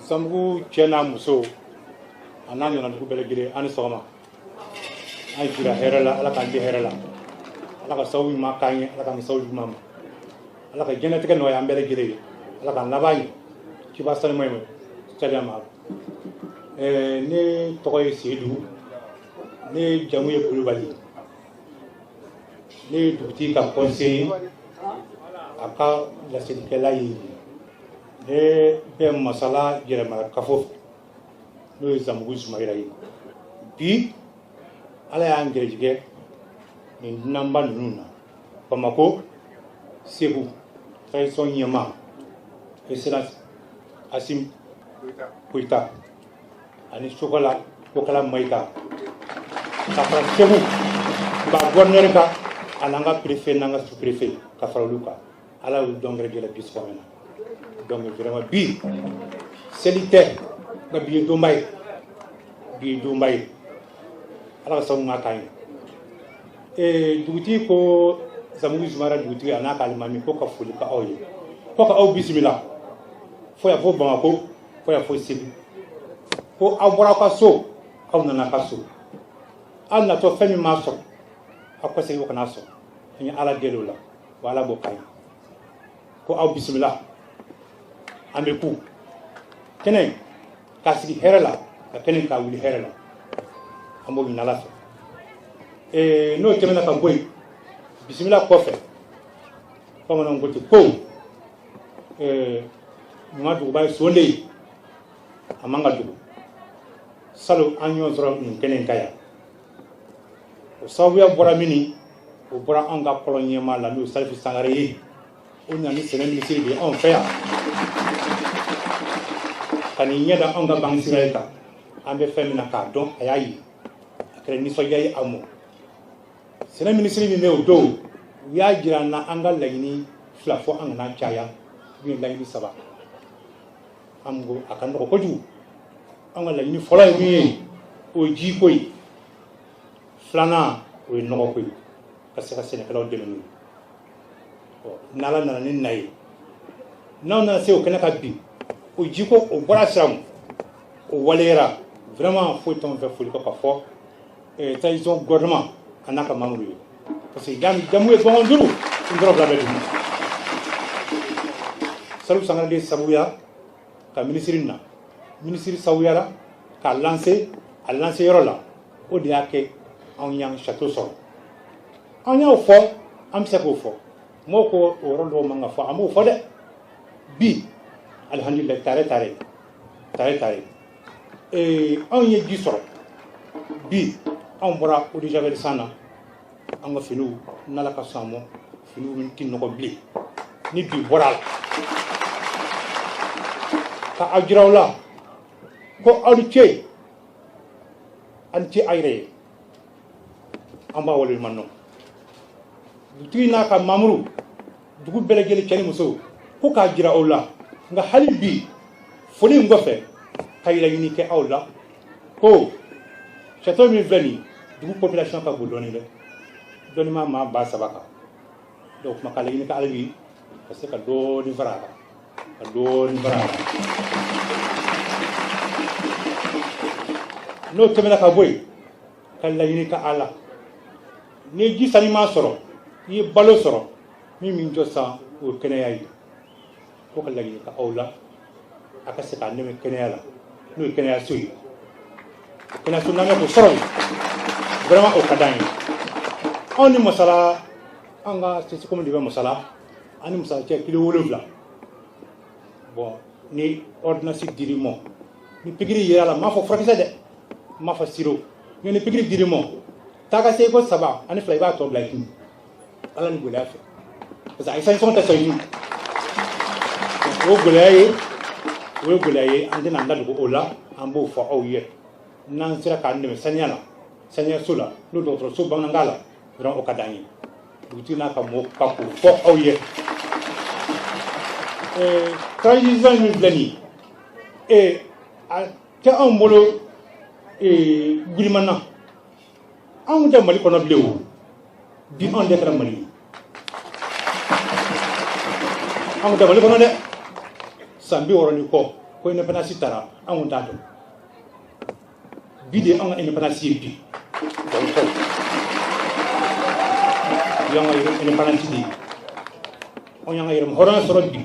Zanbugu cɛ n'a muso, a n'a ɲɔnɔ dugu bɛɛ lajɛlen, an ni sɔgɔma. An jira hɛrɛ la, Ala k'an di hɛrɛ la, Ala ka sababu ɲuman k'an ye, Ala k'an sababu juguman ma, Ala ka diɲɛlatigɛ nɔgɔya an bɛɛ lajɛlen ye, Ala k'an laban ɲɛ kiba sanuma ye saliya ma. Ne tɔgɔ ye Seyidu, ne jamu ye Kulubali, ne ye dugutigi ka conseiller, a ka laselikɛla ye. Ne bɛ Masala yɛrɛmara kafo fɛ, n'o ye Zanbugu Zumayira ye. Bi Ala y'an gɛrɛjigɛ nin dunanba ninnu na, Bamako, Segu, transition ɲɛmaa Excellence Assimi Goïta ani Sogɛli Kokala Mayiga, ka fara Segu ba gouverneur kan, ani an ka préfet n'an ka sous-préfet, ka fara olu kan. Ala y'u dɔn gɛrɛjɛ la bi sɔgɔma na. Donc vraiment bi seli tɛ, nka bi ye donba ye, bi ye donba ye. Ala ka sababu ɲuman k'an ye. Dugutigi ko, Zanbugu Zumara dugutigi a n'a ka alimami ko ka foli ka aw ye, ko ka aw bisimila fo yan fo Bamako, fo yan fo Segu, ko aw bɔra aw ka so, aw nana ka so, aw natɔ fɛn min m'a sɔrɔ, aw ka segin o kana sɔrɔ. An ye Ala deli o la, wa Ala b'o k'an ye. Ko aw bisimila, an bɛ ku kɛnɛ k'a sigi hɛrɛ la, ka kɛnɛ k'a wuli hɛrɛ la, an b'o ɲini Ala fɛ. N'o tɛmɛna ka bɔ yen, bisimila kɔfɛ, bamananw ko ten ko ɲuman duguba ye son de ye, a man ka dogo. Salon an ɲɔgɔn sɔrɔ nin kɛnɛ in kan yan, o sababuya bɔra min, o bɔra anw ka kɔlɔn ɲɛmaa la, n'o ye Salifu Sangare ye. O nana ni sɛnɛ minisiri de ye anw fɛ yan, ka nin ɲɛ da anw ka banque céréalière kan. An bɛ fɛn min na k'a dɔn, a y'a ye, a kɛra nisɔndiya ye a mɔ. Sɛnɛ minisiri min bɛ o don, u y'a jira an na an ka laɲini fila fɔ, an kana caya, min ye laɲini saba. An ko a ka nɔgɔ kojugu. An ka laɲini fɔlɔ ye min ye, o ye jiko ye. Filanan, o ye nɔgɔko ye, ka se ka sɛnɛkɛlaw dɛmɛ n'o ye. N'Ala nana ni na ye, n'aw nana se o kɛnɛ ka bi, o jiko o bɔra sira mun, o waleyara. Vraiment foyi t'anw fɛ foli kɔ ka fɔ transition gouvernement a n'a ka membre ye, parce que jamu ye gɔngɔn duuru n dɔrɔn fila bɛ dugu ma. Salifu Sangare de sababuya ka minisiri na, minisiri sabuyara k'a lancer, a lancer yɔrɔ la, o de y'a kɛ anw y'an château sɔrɔ. An y'o fɔ, an bɛ se k'o fɔ, mɔgɔw ko o yɔrɔ dɔw man ka fɔ, an b'o fɔ dɛ. Bi alihamdulilayi, tare tare tare tare, anw ye ji sɔrɔ. Bi anw bɔra eau de javel san na, an ka finiw, n'Ala ka sɔn a ma, finiw ti nɔgɔ bilen ni bi bɔra a la. Ka aw jira aw la ko aw ni ce, aw ni ce aw yɛrɛ ye, an b'a waleɲuman dɔn. Dugutigi n'a ka mamuru, dugu bɛɛ lajɛlen, cɛ ni muso, ko k'a jira aw la. Nka hali bi foli in kɔfɛ, ka yɛlɛɲini kɛ aw la ko château min filɛ nin, dugu population ka bon dɔɔnin dɛ, dɔɔnin ma maa 3000 kan. Donc kuma k'a laɲini ka hali bi ka se ka dɔɔnin fara a kan, ka dɔɔnin fara a kan. N'o tɛmɛna ka bɔ yen, ka laɲini ka a la, n'i ye ji saniman sɔrɔ, i ye balo sɔrɔ, min jɔ san, o ye kɛnɛya ye. Ko ka laɲini ka aw la, a ka se k'a dɛmɛ kɛnɛya la, n'o ye kɛnɛyaso ye. O kɛnɛyaso n'an bɛ k'o sɔrɔ yen, vraiment o ka d'an ye. Anw ni Masala, an ka CCCOM de bɛ Masala, an ni Masala cɛ kilo 7. Bon, ni ordonnance dir'i ma, ni pikiri yera la, n m'a fɔ furakisɛ dɛ, n m'a fɔ sirop. Ni pikiri dir'i ma, taa ka se ko 3 ani 2, i b'a tɔ bila i kun. Ala ni gɛlɛya fɛ, parce que a essence tɛ sɔn i kun. O gɛlɛya ye, o ye gɛlɛya ye. An tɛna an da dogo o la, an b'o fɔ aw ye. N'an sera k'an dɛmɛ saniya la, saniyaso la, n'o dɔgɔtɔrɔso bamanankan la dɔrɔn, o ka d'an ye. Dugutigi n'a ka mɔgɔw ka k'o fɔ aw ye. Transition min filɛ nin ye, a tɛ anw bolo girimana. Anw tɛ Mali kɔnɔ bilen. O bi, anw de kɛra Mali ye. Anw tɛ Mali kɔnɔ dɛ. San 60 ni kɔ ko indépendance taara, anw t'a dɔn. Bi de anw ka indépendance ye. Bi bi anw ka indépendance de ye, anw y'an ka yɛrɛma hɔrɔnya sɔrɔ bi.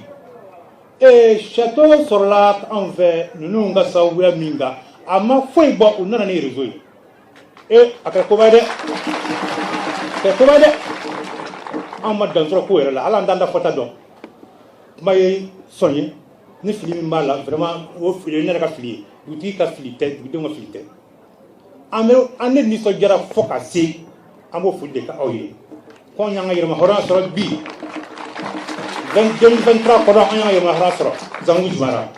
Château sɔrɔla anw fɛ ninnu ka sababuya min kan, a ma foyi bɔ, u nana ni réseau ye. A kɛra koba ye dɛ, a kɛra koba ye dɛ. Anw ma dan sɔrɔ ko yɛrɛ la, hali an t'an da fɔta dɔn. Kuma ye sɔn ye, ni fili min b'a la, vraiment, o fili ye ne yɛrɛ ka fili ye, dugutigi ka fili tɛ, dugudenw ka fili tɛ. An bɛ an ne nisɔndiyara fo ka se. An b'o foli de kɛ aw ye ko anw y'an ka yɛrɛma hɔrɔnya sɔrɔ bi 2023 kɔnɔ. An y'an ka yɛrɛma hɔrɔnya sɔrɔ. Zangu Jumara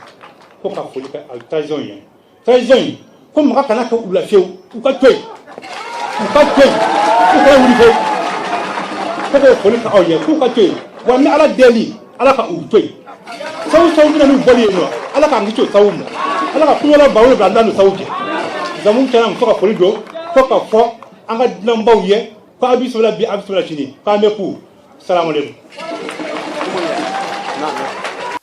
ko ka foli kɛ a transition ye. Transition in ko maga kana kɛ u la fiyewu, u ka to yen, u ka to yen, u kana wuli fewu. Ko k'o foli kɛ aw ye, k'u ka to yen. Wa n bɛ Ala deli, Ala ka u to yen. Sabu sabu bɛna n'u bɔli yen nɔ, Ala k'an kisi o sabu ma. Ala ka kuɲɔgɔn 7000 an n'u sabu cɛ. Zangu kɛra muso ka foli don fo ka fɔ an ka dunanbaw ye ko a bɛ bisimila bi, a bɛ bisimila sini, k'an bɛ ku. Salamaleykum.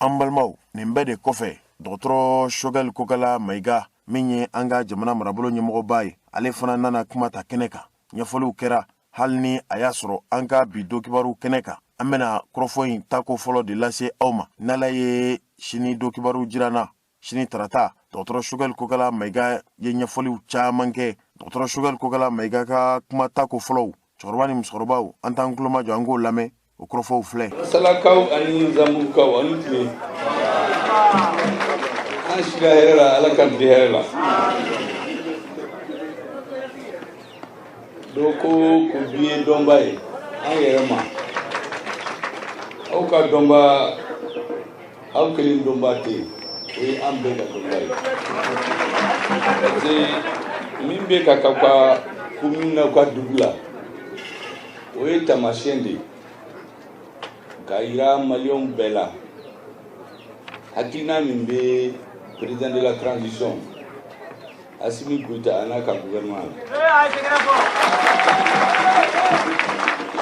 An balimaw, nin bɛɛ de kɔfɛ, dɔgɔtɔrɔ Choguel Kokala Mayiga, min ye an ka jamana marabolo ɲɛmɔgɔba ye, ale fana nana kuma ta kɛnɛ kan. Ɲɛfɔliw kɛra, hali ni a y'a sɔrɔ an ka bi donkibaru kɛnɛ kan, an bɛna kɔrɔfɔ in tako fɔlɔ de lase aw ma. N'Ala ye sini donkibaru jira na, sini tarata, dɔgɔtɔrɔ Choguel Kokala Mayiga ye ɲɛfɔliw caman kɛ. Dɔgɔtɔrɔ Choguel Kokala Mayiga ka kuma tako fɔlɔw, cɛkɔrɔba ni musokɔrɔbaw, an t'an tulomajɔ, an k'o lamɛn. O kɔrɔfɔw filɛ. Salakaw ani Zanbugukaw, ani tile. An sira hɛrɛ la, Ala ka tile hɛrɛ la. Dɔw ko ko bi ye dɔnba ye an yɛrɛ ma. Aw ka dɔnba, aw kelen dɔnba tɛ yen, o ye an bɛɛ ka dɔnba ye. Parce que min bɛ ka k'aw ka commune n'aw ka dugu la, o ye taamasiyɛn de ye k'a yira maliyɛnw bɛɛ la hakilina min bɛ président de la transition Assimi Goïta a n'a ka gouvernement la.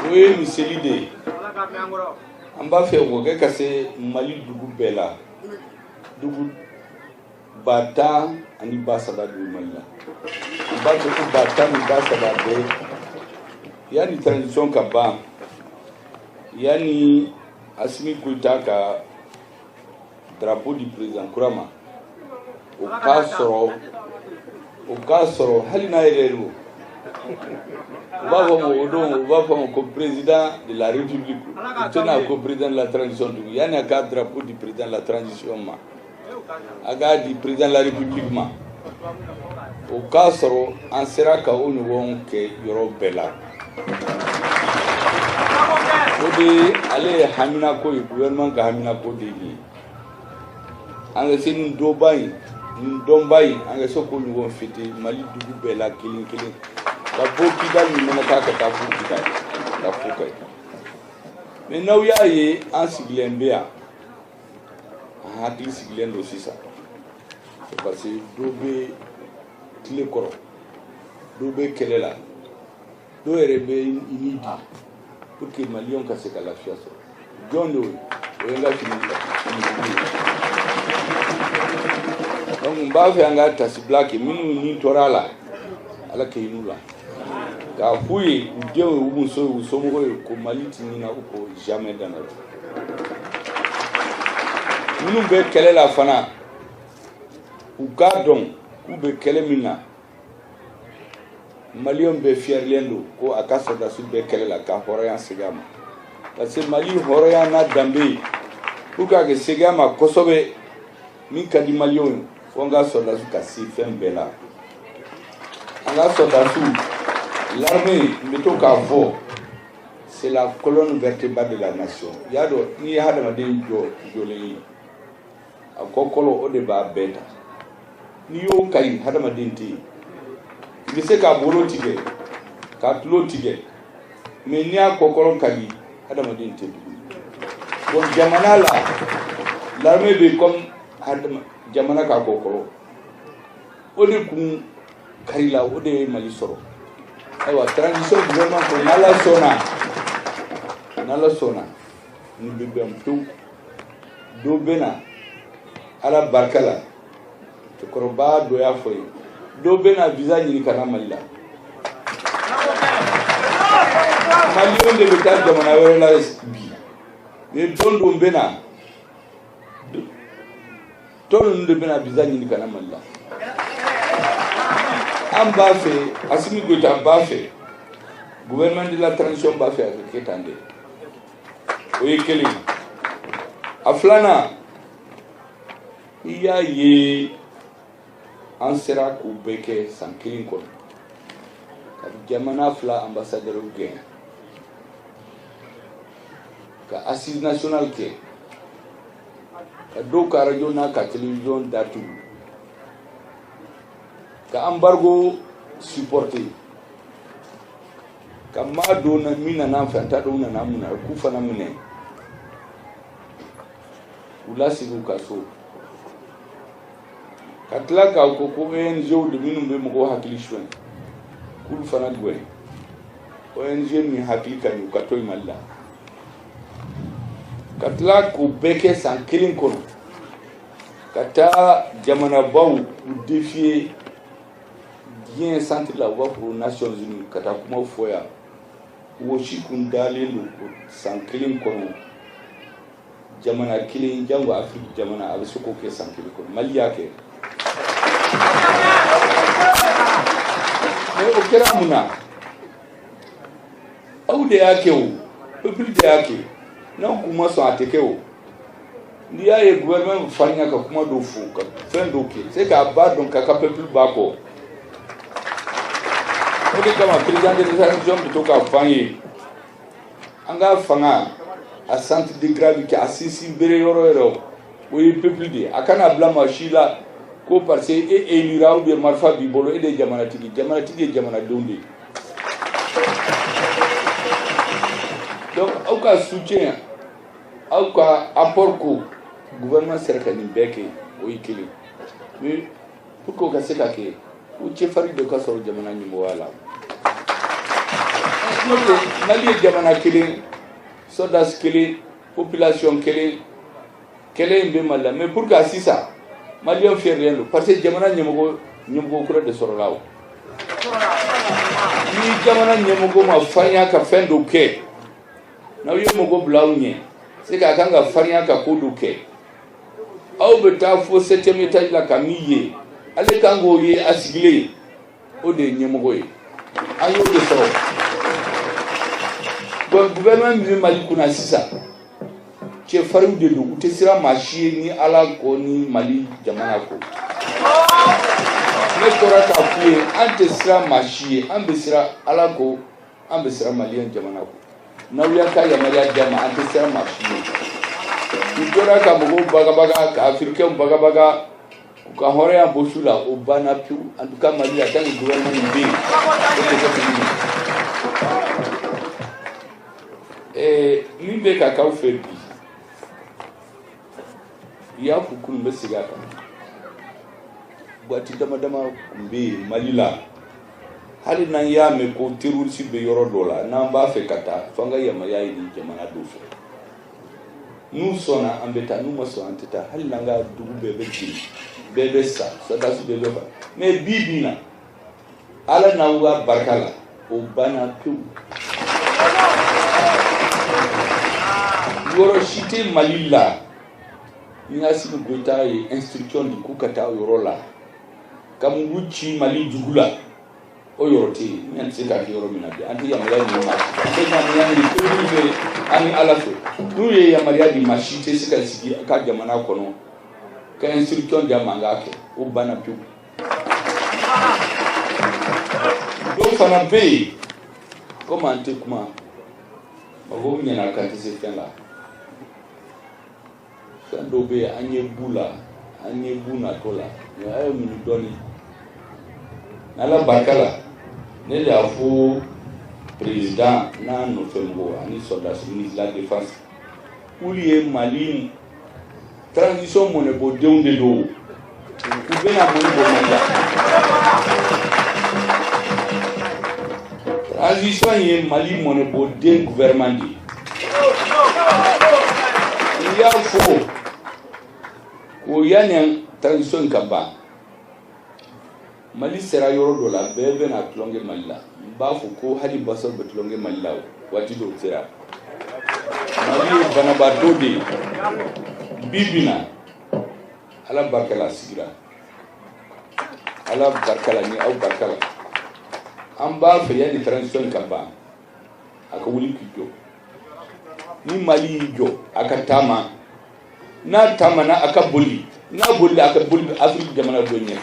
O ye miseli de ye. An b'a fɛ o kɛ ka se Mali dugu bɛɛ la. Dugu 10 013 de bɛ Mali la. An b'a fɛ ko 10 013 bɛɛ, yanni transition ka ban, yanni Assimi Goïta ka drapeau di président kura ma, o k'a sɔrɔ hali n'a yɛrɛ don, u b'a fɔ ma o don, u b'a fɔ ma ko président de la République, u tɛna ko président de la transition tugun. Yanni a ka drapeau di président de la transition ma, a k'a di président de la République ma, o k'a sɔrɔ an sera ka o ɲɔgɔn kɛ yɔrɔ bɛɛ la. O de ale ye haminako ye, gouvernement ka haminako de ye nin ye. An ka se nin donba in, nin dɔnba in, an ka se k'o ɲɔgɔn fêter Mali dugu bɛɛ la kelen kelen, ka bɔ Kidali ni Menaka ka taa fo Kidali, ka fo Kayi. Mais n'aw y'a ye an sigilen bɛ yan, an hakili sigilen don sisan, c'est parce que dɔ bɛ tile kɔrɔ, dɔ bɛ kɛlɛ la, dɔw yɛrɛ bɛ i ni di pour que maliyɛnw ka se ka lafiya sɔrɔ. Jɔn de o ye? O ye n ka fini finitigi ye. Donc n b'a fɛ an ka tasibila kɛ minnu ni tora a la, Ala ka hin'u la, k'a f'u ye, u denw ye, u musow ye, u somɔgɔw ye, ko Mali ti ɲinɛ u kɔ jamais dans la vie. Minnu bɛ kɛlɛ la fana, u k'a dɔn k'u bɛ kɛlɛ min na, maliyɛnw bɛɛ fiyɛrilen don ko a ka sɔrɔdasiw bɛ kɛlɛ la ka hɔrɔnya segin a ma. Parce que Mali hɔrɔnya n'a danbe ye, pour que a ka segin a ma kosɛbɛ, min ka di maliyɛnw ye, fo an ka sɔrɔdasiw ka se fɛn bɛɛ la. An ka sɔrɔdasiw, l'armée, n bɛ to k'a fɔ, c'est la colonne vertébrale de la nation. I y'a dɔn, n'i ye hadamaden jɔ jɔlen ye, a kɔkɔlɔ o de b'a bɛɛ ta. N'i y'o kari, hadamaden tɛ yen. I bɛ se k'a bolo tigɛ, k'a tulo tigɛ, mais n'i y'a kɔkɔlɔ kari, hadamaden tɛ tuguni. Bon, jamana la, l'armée bɛ comme hadama jamana k'a kɔkɔlɔ. O de kun karila, o de ye Mali sɔrɔ. Ayiwa, transition gouvernement ko n'Ala sɔnna, n'Ala sɔnna, nin bɛ bɛn pewu. Dɔ bɛ na Ala barika la. Cɛkɔrɔba dɔ y'a fɔ ye, dɔ bɛ na visa ɲini ka na Mali la. Maliyɛnw de bɛ taa jamana wɛrɛ la bi, mais don dɔ bɛ na, tɔ ninnu de bɛna visa ɲini ka na Mali la. An b'a fɛ, Assimi Goïta b'a fɛ, gouvernement de la transition b'a fɛ a ka kɛ tan de. O ye kelen. A filanan, i y'a ye, an sera k'o bɛɛ kɛ san kelen kɔnɔ, ka jamana fila ambassadeur gɛn, ka assise nationale kɛ, ka dɔw ka radio n'a ka télévision datugu, ka embargo supporter, ka maa dɔw na min nana an fɛ, an t'a dɔn u nana mun na, k'u fana minɛ, u lasigi u ka so, ka tila k'a ko ko ONG de minnu bɛ mɔgɔw hakili suɲɛ, k'olu fana gɛn. ONG min hakili ka ɲi, u ka to yen Mali la. Ka tila k'o bɛɛ kɛ san kelen kɔnɔ, ka taa jamanabaw u défier diɲɛ centre la, u b'a fɔ Nations Unies, ka taa kumaw fɔ yan. O si kun dalen don ko san kelen kɔnɔ, jamana kelen, jango Afiriki jamana, a bɛ se k'o kɛ san kelen kɔnɔ? Mali y'a kɛ. Mais o kɛra mun na? Aw de y'a kɛ, o peuple de y'a kɛ. N'aw kun ma sɔn, a tɛ kɛ. O n'i y'a ye gouvernement farinya ka kuma dɔw fɔ, ka fɛn dɔw kɛ, c'est k'a b'a dɔn k'a ka peuple b'a kɔ. O de kama président de la transition bɛ to k'a fɔ an ye, an ka fanga, a centre de gravité, a sinsin bere yɔrɔ yɔrɔ, o ye peuple de ye. A kana bila maa si la ko parce que e élira ou bien marifa b'i bolo, e de ye jamanatigi. Jamanatigi ye jamanadenw de ye. Donc aw ka soutien, aw ka apport ko gouvernement sera ka nin bɛɛ kɛ, o ye kelen. Mais pour que o ka se ka kɛ, o cɛfarin de ka sɔrɔ jamana ɲɛmɔgɔya la. N'o tɛ, Mali ye jamana kelen, sɔrɔdasi kelen, population kelen, kɛlɛ in bɛ Mali la. Mais pour que sisan maliyɛn fiyɛrilen don, parce que jamana ɲɛmɔgɔ kura de sɔrɔla. O ni jamana ɲɛmɔgɔ ma farinya ka fɛn dɔ kɛ, n'aw ye mɔgɔ bila aw ɲɛ, c'est que a kan ka farinya ka ko dɔ kɛ. Aw bɛ taa fo septième étage la ka min ye, ale kan k'o ye a sigilen. O de ye ɲɛmɔgɔ ye, an y'o de sɔrɔ. Donc gouvernement min bɛ Mali kunna sisan, cɛfarinw de don. U tɛ siran maa si ye ni Ala kɔ ni Mali jamana kɔ. Ne tora k'a f'u ye, an tɛ siran maa si ye, an bɛ siran Ala kɔ, an bɛ siran maliyɛn jamana kɔ. N'aw y'a ka yamaruya d'an ma, an tɛ siran maa si ye. U tora ka mɔgɔw bagabaga, ka afirikɛnw bagabaga, k'u ka hɔrɔnya bɔ su la, o banna pewu. En tout cas Mali la, tant que gouvernement in bɛ yen, o tɛ kɛ tuguni. Min bɛ ka k'aw fɛ bi, i y'a fɔ kunun, bɛ segin a kan. Waati dama dama tun bɛ yen Mali la, hali n'an y'a mɛn ko terroriste bɛ yɔrɔ dɔ la, n'an b'a fɛ ka taa, f'an ka yamaruya ɲini jamana dɔ fɛ. N'u sɔnna, an bɛ taa. N'u ma sɔn, an tɛ taa, hali n'an ka dugu bɛɛ bɛ jeni, bɛɛ bɛ sa, sɔrɔdasi bɛɛ bɛ faga. Mais bi bi in na, Ala n'aw ka barika la, o banna pewu. Yɔrɔ si tɛ Mali la ni Assimi Goïta ye instruction di k'u ka taa o yɔrɔ la ka mugu ci Mali jugu la, o yɔrɔ tɛ yen. Ni an tɛ se k'a kɛ yɔrɔ min na bi, an tɛ yamaruya ɲini maa si, an bɛ yamaruya ɲini peuple fɛ ani Ala fɛ. N'u ye yamaruya di, maa si tɛ se ka sigi a ka jamana kɔnɔ ka instruction di a ma an k'a kɛ. O banna pewu. Dɔw fana bɛ yen, komi an tɛ kuma, mɔgɔw ɲɛna k'an tɛ se fɛn la. Fɛn dɔw bɛ yen, an ɲɛ b'u la, an ɲɛ b'u natɔ la, mais a ye muɲu dɔɔni. N'Ala barika la, ne de y'a fɔ président n'a nɔfɛ mɔgɔw ani sɔrɔdasi, ministre de la Défense, k'olu ye Mali transition mɔnɛbɔdenw de don. U bɛna mɔnɛ bɔ Mali la. Transition ye Mali mɔnɛbɔden gouvernement de ye. N y'a fɔ ko yanni transition ka ban, Mali sera yɔrɔ dɔ la, bɛɛ bɛna tulonkɛ Mali la. N b'a fɔ ko hali basɔrɔ bɛ tulonkɛ Mali la, o waati dɔw sera. Mali ye banabaatɔ de ye bi bi na. Ala barika la, a sigira. Ala barika la ni aw barika la, an b'a fɛ yanni transition ka ban, a ka wuli k'i jɔ. Ni Mali y'i jɔ, a ka taama. N'a taamana, a ka boli. N'a bolila, a ka boli Afiriki jamana dɔ ɲɛ.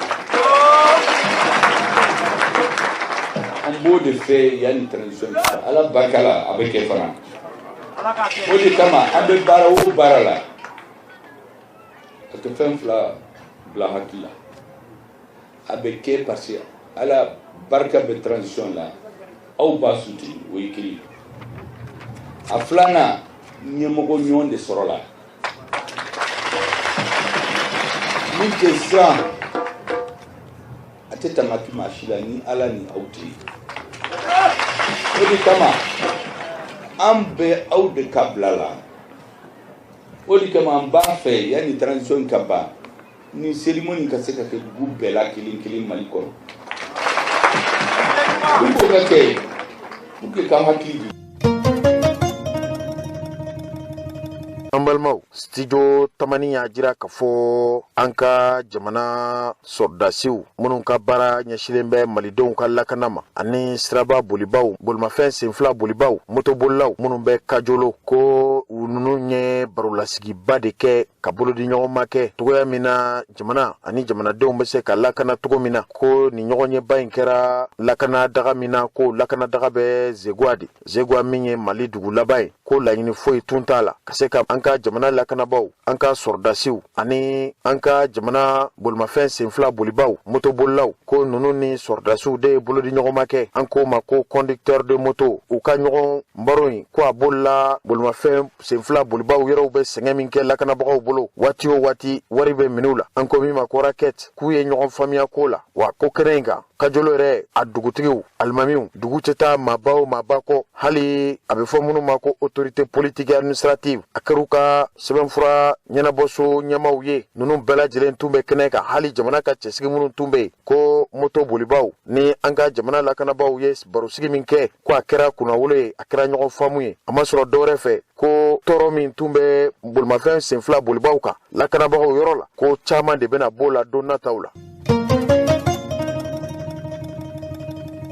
An b'o de fɛ yanni transition ka ban. Ala barika la, a bɛ kɛ fana. O de kama an bɛ baara o baara la, a ka fɛn fila bila hakili la: a bɛ kɛ parce que Ala barika bɛ transition la, aw b'a soutenir, o ye kelen ye. A filanan, ɲɛmɔgɔ ɲɔgɔn de sɔrɔla min tɛ siran, a tɛ tamaki maa si la ni Ala ni aw tɛ yen. O de kama an bɛ aw de ka bila la. O de kama an b'a fɛ yanni transition ka ban, ni cérémonie ka se ka kɛ dugu bɛɛ la kelen kelen Mali kɔnɔ, pour que o ka kɛ, pour que k'an hakili jigin. An balimaw, Studio Tamani y'a jira k'a fɔ an ka jamana sɔrɔdasiw minnu ka baara ɲɛsilen bɛ malidenw ka lakana ma, ani siraba bolibaw, bolimafɛn senfila bolibaw, motobolilaw minnu bɛ Kajolo, ko u ninnu ye barolasigiba de kɛ ka bolodi ɲɔgɔnma kɛ togoya min na jamana ani jamanadenw bɛ se ka lakana cogo min na. Ko nin ɲɔgɔnyeba in kɛra lakana daga min na, ko lakana daga bɛ Zeguwa de, Zeguwa min ye Mali dugu laban ye. Ko laɲini foyi tun t'a la ka se ka an ka jamana lakanabaw, an ka sɔrɔdasiw ani an ka jamana bolimafɛn senfila bolibaw, motobolilaw, ko ninnu ni sɔrɔdasiw de ye bolodi ɲɔgɔnma kɛ, an k'o ma ko conducteur de moto. U ka ɲɔgɔn baro in, ko a bolila bolimafɛn senfila bolibaw yɛrɛw bɛ sɛgɛn min kɛ lakanabagaw bolo waati o waati, wari bɛ minɛ u la, an ko min ma ko racket. K'u ye ɲɔgɔn faamuya ko la wa ko kɛnɛ in kan, Kajolo yɛrɛ a dugutigiw, alimamiw, dugu tɛ taa maaba o maaba kɔ, hali a bɛ fɔ minnu ma ko autorité politique administrative, a kɛr'u ka sɛbɛnfura ɲɛnabɔso ɲɛmaw ye, ninnu bɛɛ lajɛlen tun bɛ kɛnɛ kan. Hali jamana ka cɛsigi minnu tun bɛ yen, ko moto bolibaw ni an ka jamana lakanabaaw ye barosigi min kɛ, ko a kɛra kunnawolo ye, a kɛra ɲɔgɔn faamu ye. A ma sɔrɔ dɔwɛrɛ fɛ, ko tɔɔrɔ min tun bɛ bolimafɛn senfila bolibaw kan lakanabagaw yɔrɔ la, ko caman de bɛna b'o la don nataw la.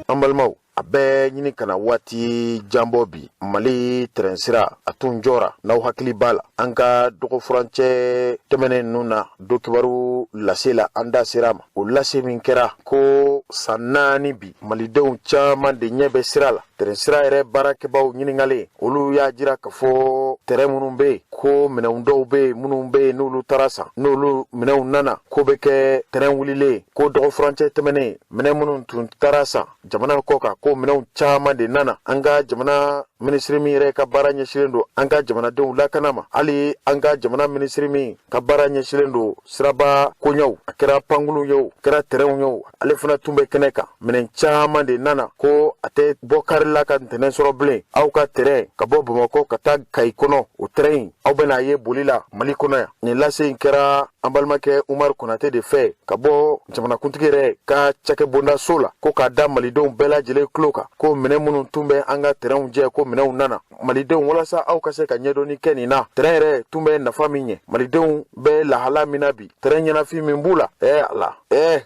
An balimaw, a bɛ ɲini ka na waati jan bɔ bi, Mali tɛrɛnsira a tun jɔra. N'aw hakili b'a la, an ka dɔgɔfurancɛ tɛmɛnen ninnu na, don kibaru lase la, an da sera a ma. O lase min kɛra ko san 4 bi, malidenw caman de ɲɛ bɛ sira la. Tɛrɛnsira yɛrɛ baarakɛbaw ɲininkalen, olu y'a jira k'a fɔ tɛrɛn minnu bɛ yen, ko minɛnw dɔw bɛ yen minnu bɛ yen n'olu taara san, n'olu minɛnw nana, ko bɛ kɛ tɛrɛn wulilen. Ko dɔgɔfurancɛ tɛmɛnen, minɛn minnu tun taara san jamana kɔ kan, ko minɛnw caman de nana. An ka jamana minisiri min yɛrɛ ka baara ɲɛsinnen don an ka jamanadenw lakana ma, hali an ka jamana minisiri min ka baara ɲɛsinnen don siraba koɲɛw, a kɛra pankulu ye o, kɛra tɛrɛnw ye o, ale fana tun bɛ kɛnɛ kan. Minɛn caman de nana, ko a tɛ bɔ kari la ka ntɛnɛn sɔrɔ bilen. Aw ka tɛrɛn ka bɔ Bamakɔ ka taa Kayi kɔnɔ, o tɛrɛn in, aw bɛna a ye boli la Mali kɔnɔ yan. Nin lase in kɛra an balimakɛ Umaru Konate de fɛ ka bɔ jamanakuntigi yɛrɛ ka cakɛbondaso la, ko k'a da malidenw bɛɛ lajɛlen tulo kan, ko minɛn minnu tun bɛ an ka tɛrɛnw jɛ, ko minɛnw nana. Malidenw, walasa aw ka se ka ɲɛdɔnni kɛ nin na, tɛrɛn yɛrɛ tun bɛ nafa min ɲɛ, malidenw bɛ lahala min na bi, tɛrɛn ɲɛnafin min b'u la, ala,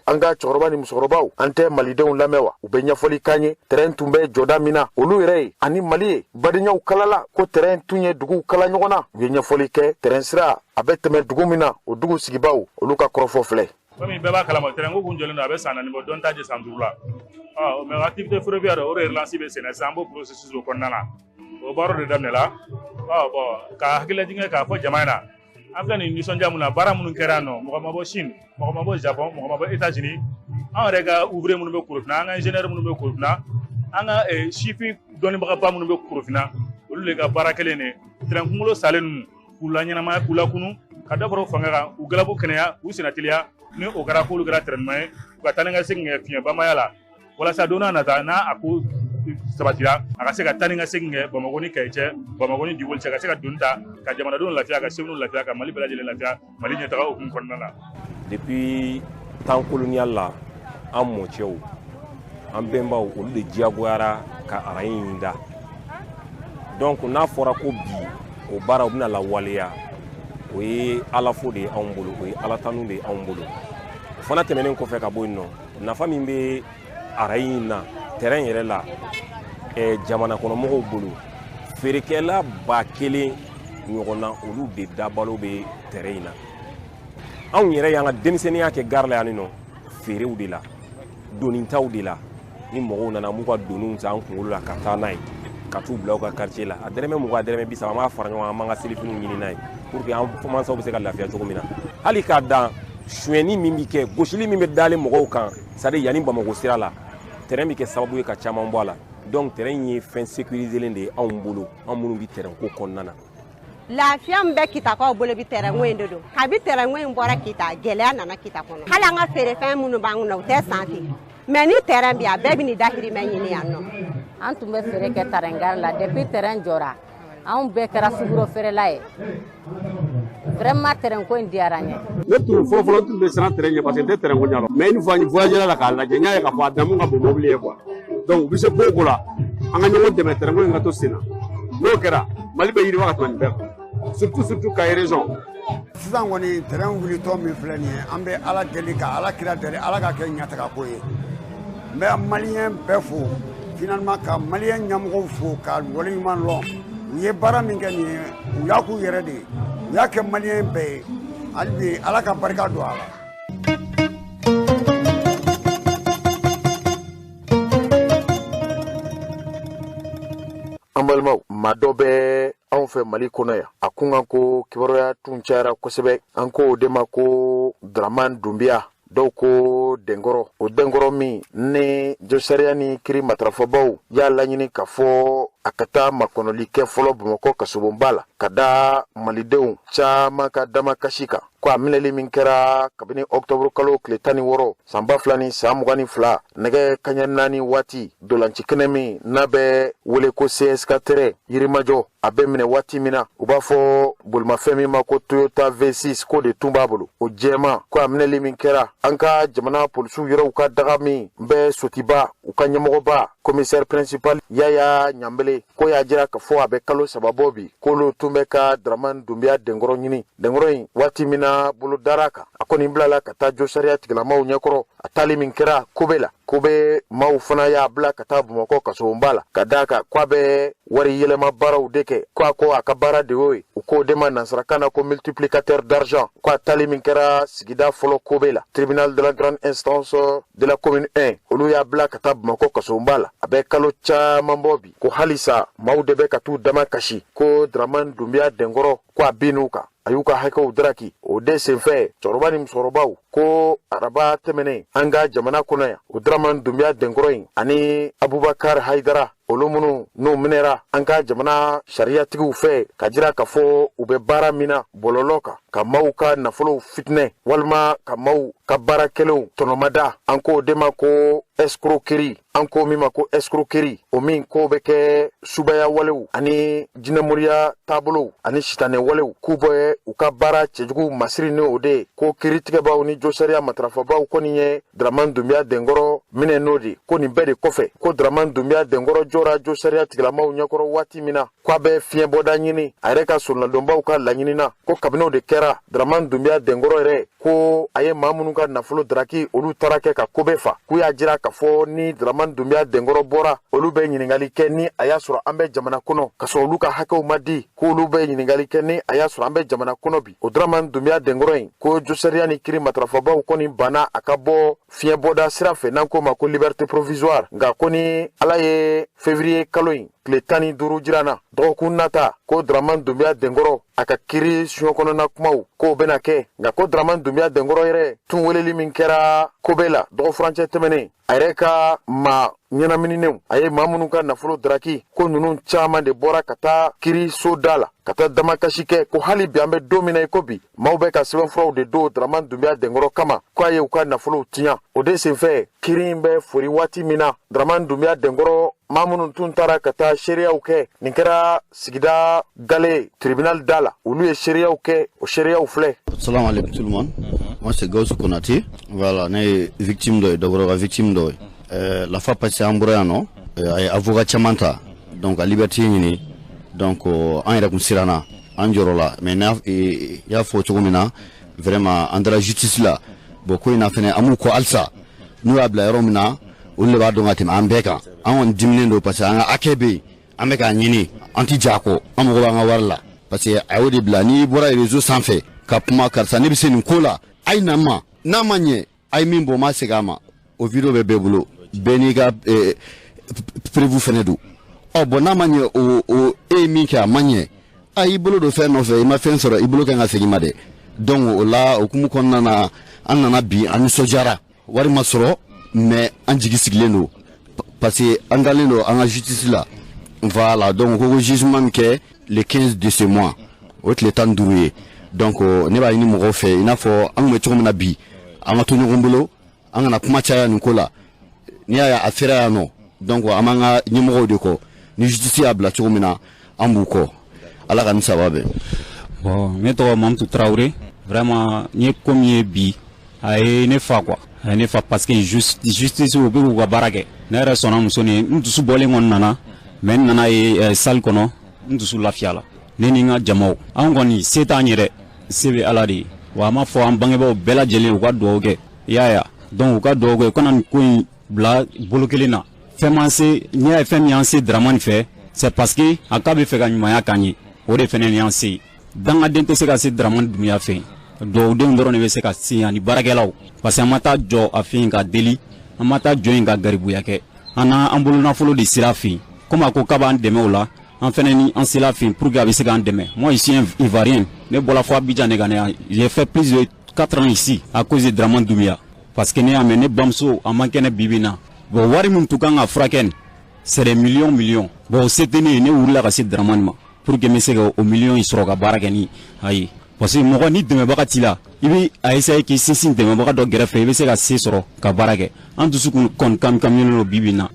an ka cɛkɔrɔba ni musokɔrɔbaw, an tɛ malidenw lamɛn wa? U bɛ ɲɛfɔli k'an ye tɛrɛn tun bɛ jɔda min na, olu yɛrɛ ye ani Mali ye badenyaw kalala, ko tɛrɛn tun ye duguw kala ɲɔgɔn na. U ye ɲɛfɔli kɛ tɛrɛn sira a bɛ tɛmɛ dugu min na, o dugu sigibaw, olu ka kɔrɔfɔ filɛ. Komi bɛɛ b'a kalama, train ko kun jɔlen don, a bɛ san 4 bɔ, dɔn t'a jɛ san 5 la. Ɔ mais activité ferroviaire, o de relance bɛ senna sisan, an b'o processus o kɔnɔna na, o baaraw de daminɛla. Ɔ bon, ka hakililajigin k'a fɔ jama ɲɛna, an filɛ nin nisɔndiya mun na, baara minnu kɛra yan nɔ, mɔgɔ ma bɔ Chine, mɔgɔ ma bɔ Japon, mɔgɔ ma bɔ États-Unis. An yɛrɛ ka ouvrier minnu bɛ Korofina, an ka ingénieur minnu bɛ Korofina, an ka sifin dɔnnibagaba minnu bɛ Korofina, olu de ka baara kelen de train kunkolo salen ninnu k'u la ɲɛnamaya, k'u lakunu, ka dɔ fara u fanga kan, k'u galabu kɛnɛya, k'u senna teliya. Ni o kɛra, k'olu kɛra train ɲuman ye, u ka taa ni ka segin kɛ fiɲɛbamaya la, walasa don n'a nata n'a a ko sabatira, a ka se ka taa ni ka segin kɛ Bamakɔ ni Kayi cɛ, Bamakɔ ni Diboli cɛ, ka se ka doni ta ka jamanadenw lafiya, ka Seguw lafiya, ka Mali bɛɛ lajɛlen lafiya, Mali ɲɛtaga hukumu kɔnɔna la. Depuis temps colonial la, an mɔcɛw, an bɛnbaw, olu de diyagoyara ka arayi in da. Donc n'a fɔra ko bi o baara u bɛna lawaleya, o ye Ala fo de ye anw bolo, o ye Ala tanu de ye anw bolo. O fana tɛmɛnen kɔfɛ ka bɔ yen nɔ, nafa min bɛ arayi in na, terrain yɛrɛ la, jamana kɔnɔmɔgɔw bolo, feerekɛla 1000 ɲɔgɔn na, olu de dabalo bɛ terrain in na. Anw yɛrɛ y'an ka denmisɛnninya kɛ gare la yan nɔ, feerew de la, donitaw de la. Ni mɔgɔw nana, an b'u ka doniw ta an kunkolo la ka taa n'a ye, ka t'u bila u ka quartier la. A dɛrɛmɛ 20, a dɛrɛmɛ 30, an b'a fara ɲɔgɔn kan, an b'an ka selifiniw ɲini n'a ye pour que an mansaw bɛ se ka lafiya cogo min na. Hali k'a dan sonyɛni min bɛ kɛ, gosili min bɛ dalen mɔgɔw kan, c'est à dire yanni Bamakɔ sira la, terrain bɛ kɛ sababu ye ka caman bɔ a la. Donc terrain ye fɛn sécurisé de ye anw bolo, an minnu bɛ terrain ko kɔnɔna na. Lafiya min bɛ Kitakaw bolo bi, terrain ko in de don. Kabi terrain ko in bɔra Kita, gɛlɛya nana Kita kɔnɔ. Hali an ka feerefɛn minnu b'an kunna, u tɛ san ten, mais ni terrain bi, a bɛɛ bɛ nin dahirimɛ ɲini yan nɔ. An tun bɛ feere kɛ terrain gare la. Depuis terrain jɔra, anw bɛɛ kɛra suguro feerela ye. Vraiment, terrain ko in diyara n ye. Ne tun fɔlɔ fɔlɔ tun bɛ siran terrain ɲɛ parce que n tɛ terrain ko ɲɛ dɔn, mais une fois n voyagé la k'a lajɛ, n y'a ye k'a fɔ a damu ka bon mobili ye quoi. Donc u bɛ se ko o ko la, an ka ɲɔgɔn dɛmɛ, terrain ko in ka to sen na. N'o kɛra, Mali bɛ yiriwa ka tɛmɛ nin bɛɛ kan, surtout surtout Kayi région. Sisan kɔni, terrain wulitɔ min filɛ nin ye, an bɛ Ala deli ka Ala kira deli, Ala ka kɛ ɲɛtaga ko ye. N bɛ maliyɛn bɛɛ fo, finalement ka maliyɛn ɲɛmɔgɔw fo ka waleɲuman lɔn. U ye baara min kɛ nin ye, u y'a k'u yɛrɛ de ye, u y'a kɛ maliyɛn bɛɛ ye. Hali bi, Ala ka barika don a la. An balimaw, maa dɔ bɛ anw fɛ Mali kɔnɔ yan, a kunkan ko kibaruya tun cayara kosɛbɛ. An ko o de ma ko Dramane Dunbiya, dɔw ko Denkɔrɔ. O Denkɔrɔ min ni josariya ni kiri matarafabaw y'a laɲini k'a fɔ a ka taa makɔnɔli kɛ fɔlɔ Bamakɔ kasobonba la, ka da malidenw caman ka damakasi kan, ko a minɛli min kɛra kabini ɔktɔburu kalo tile 16 san 2022, nɛgɛ kaɲɛ 4 waati, dolanci kɛnɛ min n'a bɛ wele ko CSK terrain Yirimajɔ, a bɛ minɛ waati min na, u b'a fɔ bolimafɛn min ma ko Toyota V6, k'o de tun b'a bolo, o jɛman. Ko a minɛli min kɛra, an ka jamana polisiw yɛrɛw ka daga min bɛ Sotiba, u ka ɲɛmɔgɔba commissaire principal Yaya Ɲanbele, ko y'a jira k'a fɔ a bɛ kalo 3 bɔ bi, k'olu tun bɛ ka Dramane Dunbiya Denkɔrɔ ɲini. Denkɔrɔ in, waati min na bolo dara kan, a kɔni bilala ka taa josariya tigilamaw ɲɛkɔrɔ. A taali min kɛra Kobe la, Kobe maaw fana y'a bila ka taa Bamakɔ kasobonba la, ka d'a kan k'a bɛ wari yɛlɛma baaraw de kɛ, ko a ko a ka baara de y'o ye. U k'o de ma nansarakan na ko multiplicateur d'argent. Ko a taali min kɛra sigida fɔlɔ Kobe la, tribunal de la grande instance de la commune 1, olu y'a bila ka taa Bamakɔ kasobonba la. A bɛ kalo caman bɔ bi, ko halisa maaw de bɛ ka t'u dama kasi ko Dramane Dunbiya Denkɔrɔ, ko a binn'u kan, a y'u ka hakɛw daraki. O de senfɛ, cɛkɔrɔba ni musokɔrɔbaw ko araba tɛmɛnen, an ka jamana kɔnɔ yan, o Dramane Dunbiya Denkɔrɔ in ani Abubakar Hayidara, olu minnu n'u minɛra an ka jamana sariyatigiw fɛ, ka jira k'a fɔ u bɛ baara min na bɔlɔlɔ kan, ka maaw ka nafolow fitinɛ walima ka maaw ka baara kɛlenw tɔnɔmada, an k'o de ma ko escroquerie. An ko min ma ko escroquerie, o min ko bɛ kɛ subaya walew ani jinɛmoriya taabolow ani sitanɛ walew, k'u bɛ u ka baara cɛjugu masiri ni o de ye. Ko kiiritigɛbaw ni josariya matarafabaw kɔni ye Dramane Dunbiya Denkɔrɔ minɛ n'o de. Ko nin bɛɛ de kɔfɛ, ko Dramane Dunbiya Denkɔrɔ jɔra josariya tigilamaw ɲɛkɔrɔ waati min na, K'a bɛ fiɲɛbɔda ɲini a yɛrɛ ka soronadonbaw ka laɲini na. Ko kabini o de kɛra, Dramane Doumbia Denkɔrɔ yɛrɛ ko a ye maa minnu ka nafolo daraki, olu taara kɛ ka Kobe fa. K'u y'a jira k'a fɔ ni Dramane Doumbia Denkɔrɔ bɔra, olu bɛ ɲininkali kɛ ni a y'a sɔrɔ an bɛ jamana kɔnɔ ka sɔrɔ olu ka hakɛw ma di. K'olu bɛ ɲininkali kɛ ni a y'a sɔrɔ an bɛ jamana kɔnɔ bi. O Dramane Doumbia Denkɔrɔ in, ko josariya ni kiri matarafabaw kɔni banna a ka bɔ fiɲɛbɔda sira fɛ, n'an k'o ma ko liberté provisoire. Nka ko ni Ala ye février kalo in tile 15 jira na, dɔgɔkun nata, ko Dramane Doumbia Denkɔrɔ a ka kiri suɲɛ kɔnɔna kumaw k'o bɛna kɛ. Nka ko Dramane Doumbia Denkɔrɔ yɛrɛ tun weleli min kɛra Kobe la dɔgɔfurancɛ tɛmɛnen, a yɛrɛ ka maa ɲɛnamininenw, a ye maa minnu ka nafolo daraki, ko ninnu caman de bɔra ka taa kiri so da la ka taa damakasi kɛ. Ko hali bi, an bɛ don min na i ko bi, maaw bɛ ka sɛbɛnfuraw de don Dramane Doumbia Denkɔrɔ kama, ko a ye u ka nafolow tiɲɛ. O de senfɛ, kiri in bɛ fori waati min na, Dramane Doumbia Denkɔrɔ maa minnu tun taara ka taa seereyaw kɛ, nin kɛra sigida Gale tribunal da la, olu ye seereyaw kɛ. O seereyaw filɛ. Salam alaikum tout le monde. Moi, c'est Gaussou Konaté. Voilà, ne ye victime dɔ ye, Dɔgɔrɔ ka victime dɔ ye. La fois passée, an bɔra yan nɔ, a ye avocat caman ta, donc ka liberté ɲini. Donc an yɛrɛ kun siranna, an jɔrɔ la, mais n'a i y'a fɔ cogo min na, vraiment an taara justice la. Bon, ko in na fɛnɛ, an b'u kɔ halisa. N'u y'a bila yɔrɔ min na, olu de b'a dɔn ka tɛmɛ an bɛɛ kan. An kɔni diminen don parce que an ka hakɛ bɛ yen, an bɛ k'a ɲini, an ti jɛ a kɔ, an mago b'an ka wari la. Parce que a y'o de bila, n'i bɔra réseau sanfɛ ka kuma, karisa ne bɛ se nin ko la, a ye na n ma, n'a ma ɲɛ, a ye min bɔ, n ma segin a ma. O vidéo bɛ bɛɛ bolo, bɛɛ n'i ka preuve fɛnɛ don. Ɔ bon, n'a ma ɲɛ, o e ye min kɛ, a ma ɲɛ, a y'i bolo don fɛn nɔfɛ, i ma fɛn sɔrɔ, i bolo kan ka segin ma dɛ. Donc o la, hukumu kɔnɔna na, an nana bi, an nisɔndiyara. Wari ma sɔrɔ, mais an jigi sigilen don parce que an dalen don an ka justice la. Voilà, donc ko jugement min kɛ le 15 de ce mois, o tile 15 ye. Donc ne b'a ɲini mɔgɔw fɛ, i n'a fɔ an tun bɛ cogo min na bi, an ka to ɲɔgɔn bolo, an kana kuma caya nin ko la. N'i y'a ye a sera yan nɔ, donc an b'an ka ɲɛmɔgɔw de kɔ. Ni justice y'a bila cogo min na, an b'u kɔ. Ala ka ni saba bɛn. Bon, ne tɔgɔ Mamutu Tarawele. Vraiment, n ye ko min ye bi, a ye ne fa quoi, a ye ne fa parce que justice, u bɛ k'u ka baara kɛ. Ne yɛrɛ sɔnna muso nin, n dusu bɔlen kɔni nana, mais n nana ye salle kɔnɔ, n dusu lafiyala. Ne ni n ka jamaw, an kɔni se t'an yɛrɛ, se bɛ Ala de ye. Wa an b'a fɔ an bangebaaw bɛɛ lajɛlen, u ka dugawu kɛ, i y'a ye. Donc u ka dugawu kɛ, u kana nin ko in bila bolo kelen na. Fɛn m'an se, n'i y'a ye fɛn min y'an se Dramane fɛ, c'est parce que a k'a bɛ fɛ ka ɲumanya k'an ye, o de fɛnɛ y'an se. Dangaden tɛ se ka se Dramane Doumbia fɛ yen, dugawudenw dɔrɔn de bɛ se ka se, ani baarakɛlaw, parce que an ma taa jɔ a fɛ yen ka deli, an ma taa jɔ yen ka garibuya kɛ. An n'an bolonafolo de sira fɛ yen. Komi a ko k'a b'an dɛmɛ o la, an fɛnɛ ni an sera fɛ yen pour que a bɛ se k'an dɛmɛ. Moi, je suis un Ivoirien, ne bɔra fo Abidjan de ka na yan. J'ai fait plus de 4 ans ici à cause de Dramane Doumbia, parce que ne y'a mɛn ne bamuso a man kɛnɛ bi bi in na. Bon, wari min tun kan ka furakɛ nin, c'est des millions millions. Bon, o se tɛ ne ye, ne wulila ka se Dramane ma pour que n bɛ se ka o millions in sɔrɔ ka baara kɛ ni a ye. Parce que mɔgɔ ni dɛmɛbaga t'i la, i bɛ a essayer k'i sinsin dɛmɛbaga dɔ gɛrɛfɛ, i bɛ se ka se sɔrɔ ka baara kɛ. An dusu kɔni kami kaminen don bi bi in na.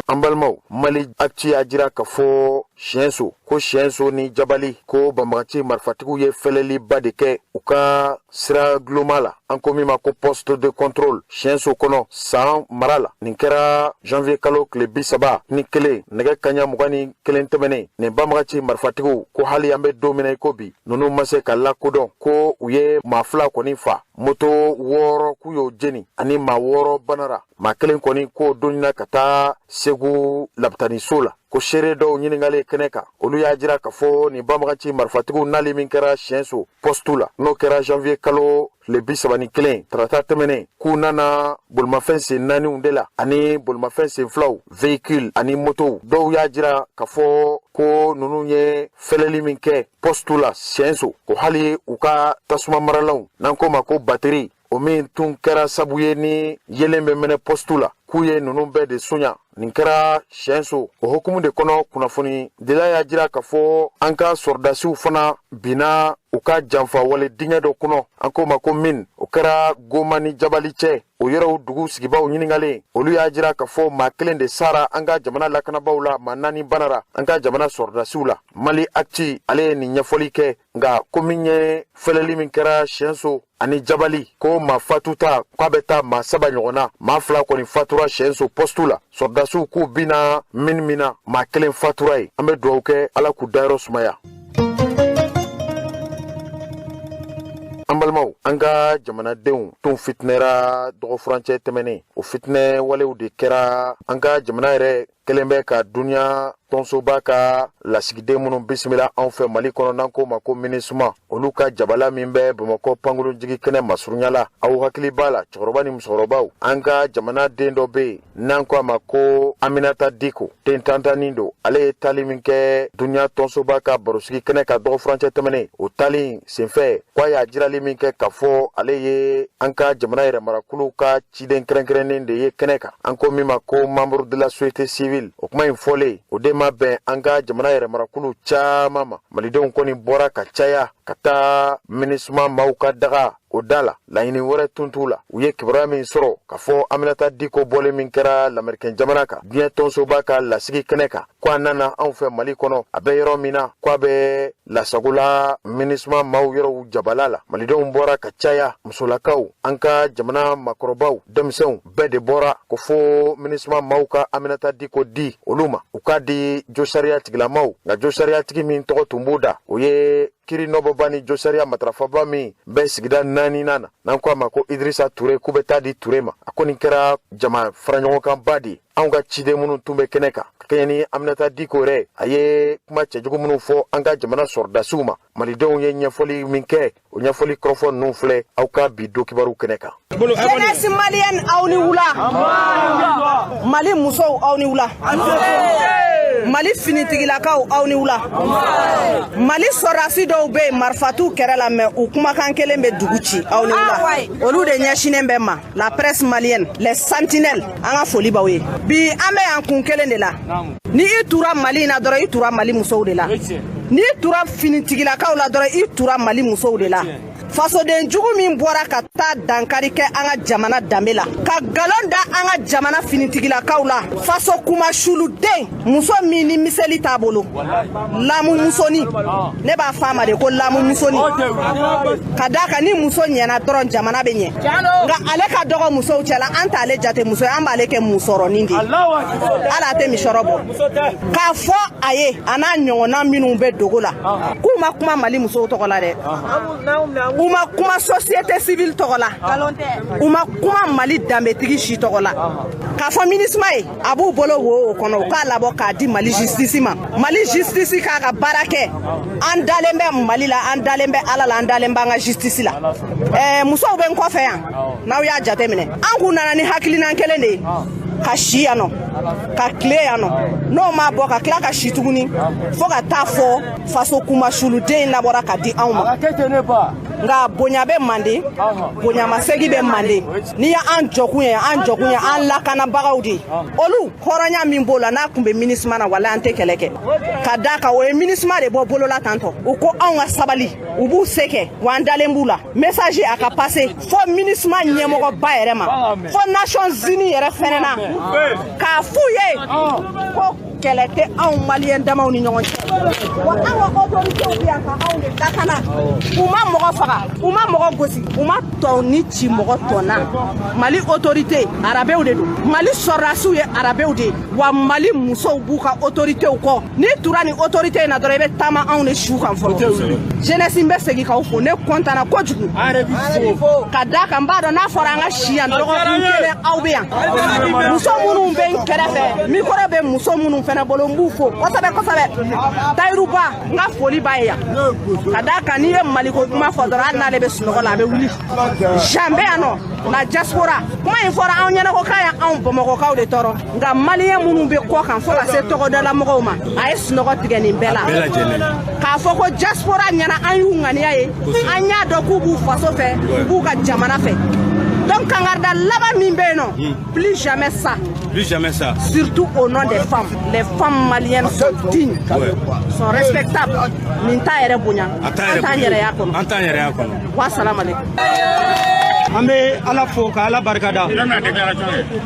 An balimaw, Mali Actu y'a jira ka fɔ Siyɛnso, ko Siyɛnso ni Jabali, ko banbagaci marifatigiw ye fɛlɛliba de kɛ u ka sira guloma la, an ko min ma ko poste de contrôle, Siyɛnso kɔnɔ, San mara la. Nin kɛra janvier kalo tile 31, nɛgɛ kaɲa 21 tɛmɛnen. Nin banbagaci marifatigiw, ko hali an bɛ don min na i ko bi, ninnu ma se ka lakodɔn. Ko u ye maa fila kɔni fa, moto wɔɔrɔ k'u y'o jeni, ani maa wɔɔrɔ banara. Maa kelen kɔni k'o donna ka taa Segu lapitaniso la. Ko seere dɔw ɲininkalen kɛnɛ kan, olu y'a jira k'a fɔ nin banbagaci marifatigiw nali min kɛra Siyɛnso poste la, n'o kɛra janvier kalo tile 31, tarata tɛmɛnen, k'u nana bolimafɛn sen naaniw de la ani bolimafɛn sen filaw, véhicule, ani motow. Dɔw y'a jira k'a fɔ ko ninnu ye fɛlɛli min kɛ poste la Siyɛnso, ko hali u ka tasuma maralanw, n'an k'o ma ko batterie, o min tun kɛra sabu ye ni yelen bɛ mɛnɛ poste la, k'u ye ninnu bɛɛ de soɲa. Nin kɛra Siyɛnso. O hukumu de kɔnɔ, kunnafoni dila y'a jira k'a fɔ an ka sɔrɔdasiw fana binna. U ka janfa wale dingɛ dɔ kɔnɔ, an k'o ma ko mine, o kɛra Goma ni Jabali cɛ. O yɔrɔw dugu sigibaw ɲininkalen, olu y'a jira k'a fɔ maa kelen de sara an ka jamana lakanabaaw la, maa naani banara an ka jamana sɔrɔdasiw la. Mali Actu ale ye nin ɲɛfɔli kɛ. Nka ko min ye fɛlɛli min kɛra Siyɛnso ani Jabali, ko maa fatuta k'a bɛ taa maa saba ɲɔgɔn na. Maa fila kɔni fatura Siyɛnso pɔstu la. Sɔrɔdasiw k'u binna mine min na, maa kelen fatura yen. An bɛ dugawu kɛ, Ala k'u dayɔrɔ sumaya. An balimaw, an ka jamanadenw tun fitinɛra dɔgɔfurancɛ tɛmɛnen. O fitinɛ walew de kɛra an ka jamana yɛrɛ kɛlen bɛ ka duniya tɔnsoba ka lasigiden minnu bisimila anw fɛ Mali kɔnɔ, n'an k'o ma ko MINUSMA, olu ka jabala min bɛ Bamakɔ pankurunjigi kɛnɛ masurunya la. Aw hakili b'a la, cɛkɔrɔba ni musokɔrɔbaw, an ka jamana den dɔ bɛ yen n'an ko a ma ko Aminata Diko, den tantanin don. Ale ye taali min kɛ duniya tɔnsoba ka barosigi kɛnɛ kan dɔgɔfurancɛ tɛmɛnen, o taali senfɛ ko a y'a jirali min kɛ k'a fɔ ale ye an ka jamana yɛrɛmarakulu ka ciden kɛrɛnkɛrɛnnen de ye kɛnɛ kan, an ko min ma ko membre de la société civile. O kuma in fɔlen, o de ma bɛn an ka jamana yɛrɛmarakulu caman ma. Malidenw kɔni bɔra ka caya ka taa MINUSMA maaw ka daga o da la. Laɲini wɛrɛ tun t'u la. U ye kibaruya min sɔrɔ k'a fɔ Aminata Diko bɔlen min kɛra Lamerikɛn jamana kan diɲɛ tɔnsoba ka lasigi kɛnɛ kan, ko a nana anw fɛ Mali kɔnɔ, a bɛ yɔrɔ min na, ko a bɛ lasagola MINUSMA maaw yɔrɔw jabala la. Malidenw bɔra ka caya, musolakaw, an ka jamana makɔrɔbaw, denmisɛnw bɛɛ de bɔra ko fo MINUSMA maaw ka Aminata Diko di olu ma, u k'a di josariya tigilamaw. Nka josariyatigi min tɔgɔ tun b'u da, o ye kiri nɔbɔba ni josariya matarafaba min bɛ sigida naaninan na, n'an ko a ma ko Idirisa Ture, k'u bɛ taa di Ture ma. A kɔni kɛra jama faraɲɔgɔnkanba de ye. Anw ka ciden minnu tun bɛ kɛnɛ kan, ka kɛɲɛ ni Aminata Diko yɛrɛ, a ye kuma cɛjugu minnu fɔ an ka jamana sɔrɔdasiw ma, malidenw ye ɲɛfɔli min kɛ, o ɲɛfɔli kɔrɔfɔ ninnu filɛ aw ka bi don kibaru kɛnɛ kan. Jeunesse malienne, aw ni wula. Mali musow, aw ni wula. Mali finitigilakaw, aw ni wula. Mali sɔrɔdasi dɔw bɛ yen, marifa t'u kɛrɛ la, mais u kumakan kelen bɛ dugu ci, aw ni wula. Olu de ɲɛsinnen bɛ ma, la presse malienne, les sentinelles, an ka foli b'aw ye. Bi an bɛ yan kun kelen de la. Ni i tura Mali in na dɔrɔn, i tura Mali musow de la. N'i tura finitigilakaw la dɔrɔn, i tura Mali musow de la. Fasoden jugu min bɔra ka taa dankari kɛ an ka jamana danbe la, ka galon da an ka jamana finitigilakaw la, faso kumasuluden muso min ni miseli t'a bolo, lamu musoni, ne b'a fɔ a ma de ko lamu musoni, ka d'a kan ni muso ɲɛna dɔrɔn, jamana bɛ ɲɛ. Nka ale ka dɔgɔ musow cɛla, an t'ale jate muso ye, an b'ale kɛ musɔrɔnin de ye. Hali a tɛ misɔrɔ bɔ. K'a fɔ a ye, a n'a ɲɔgɔnna minnu bɛ dogo la, k'u ma kuma Mali musow tɔgɔ la dɛ, u ma kuma société civile tɔgɔ la, u ma kuma Mali danbetigi si tɔgɔ la. K'a fɔ MINUSMA ye, a b'u bolo wo o kɔnɔ, u k'a labɔ k'a di Mali justice ma, Mali justice k'a ka baara kɛ. An dalen bɛ Mali la, an dalen bɛ Ala la, an dalen b'an ka justice la. Musow bɛ n kɔfɛ yan, n'aw y'a jateminɛ, an kun nana ni hakilina kelen de ye, ka si yan nɔ, ka tile yan nɔ, n'o ma bɔ, ka tila ka si tuguni, fo ka taa fɔ faso kumasuluden labɔra ka di anw ma. Nka bonya bɛ manden, bonyamasegi bɛ manden. N'i y'an jɔkun ye, an jɔkun ye an lakanabagaw de ye. Olu hɔrɔnya min b'o la, n'a tun bɛ MINUSMA na, wala an tɛ kɛlɛ kɛ. Ka d'a kan o ye MINUSMA de bɔ bolola tantɔ. U ko anw ka sabali, u b'u se kɛ, wa an dalen b'u la. Message a ka passer fo MINUSMA ɲɛmɔgɔba yɛrɛ ma, fo Nations Unies yɛrɛ fɛnɛ na, k'a f'u ye ko kɛlɛ tɛ anw maliyɛn damaw ni ɲɔgɔn cɛ, wa an ka autorités bɛ yan ka anw de lakana. U ma mɔgɔ faga, u ma mɔgɔ gosi, u ma tɔn ni ci mɔgɔ tɔn na. Mali autorité arabew de don, Mali sɔrɔdasiw ye arabew de ye, wa Mali musow b'u ka autoritéw kɔ. N'i tura ni autorité in na dɔrɔn, i bɛ taama anw de su kan fɔlɔ. Jeunesse, n bɛ segin k'aw fo, ne kɔntana kojugu, ka d'a kan n b'a dɔn n'a fɔra an ka si yan dɔgɔkun kelen, aw bɛ yan. Muso minnu bɛ n kɛrɛfɛ, micro bɛ muso minnu fɛnɛ bolo, n b'u fo kosɛbɛ kosɛbɛ. Tayiruba, n ka foli b'a ye yan, ka d'a kan n'i ye Maliko kuma fɔ dɔrɔn, hali n'ale bɛ sunɔgɔ la, a bɛ wuli. Jean bɛ yan nɔ, la diaspora. Kuma in fɔra anw ɲɛna ko k'a ye anw Bamakɔkaw de tɔɔrɔ, nka maliyɛn minnu bɛ kɔ kan, fo ka se tɔgɔdala mɔgɔw ma, a ye sunɔgɔ tigɛ nin bɛɛ la k'a fɔ ko diaspora ɲɛna. An y'u ŋaniya ye, an y'a dɔn k'u b'u faso fɛ, u b'u ka jamana fɛ. Donc kangarida laban min bɛ yen nɔ, plus jamais ça. Plus jamais ça. Surtout au nom des femmes. Les femmes maliennes sont dignes, sont respectables. Nin t'a yɛrɛ bonya. A t'a An t'an yɛrɛ y'a kɔnɔ. An t'an yɛrɛ y'a kɔnɔ. Wa salam alaikum. An bɛ Ala fo ka Ala barikada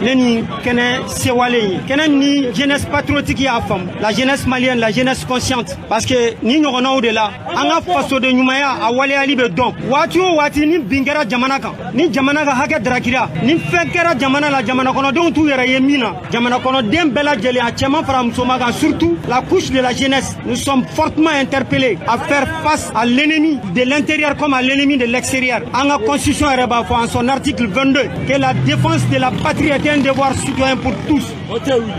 ne ni kɛnɛ sewalen ye, kɛnɛ ni jeunesse patriotique y'a faamu, la jeunesse malienne, la jeunesse consciente, parce que ni ɲɔgɔnnaw de la an ka fasoden ɲumanya a waleyali bɛ dɔn. Waati o waati ni bin kɛra jamana kan, ni jamana ka hakɛ darakira, ni fɛn kɛra jamana la, jamana kɔnɔdenw t'u yɛrɛ ye min na, jamana kɔnɔden bɛɛ lajɛlen, a cɛman fara musoman kan, surtout la couche de la jeunesse, nous sommes fortement interpellés à faire face à l'ennemi de l'intérieur comme à l'ennemi de l'extérieur. An ka constitution yɛrɛ b'a fɔ en son article 22 que la défense de la patrie est un devoir citoyen pour tous.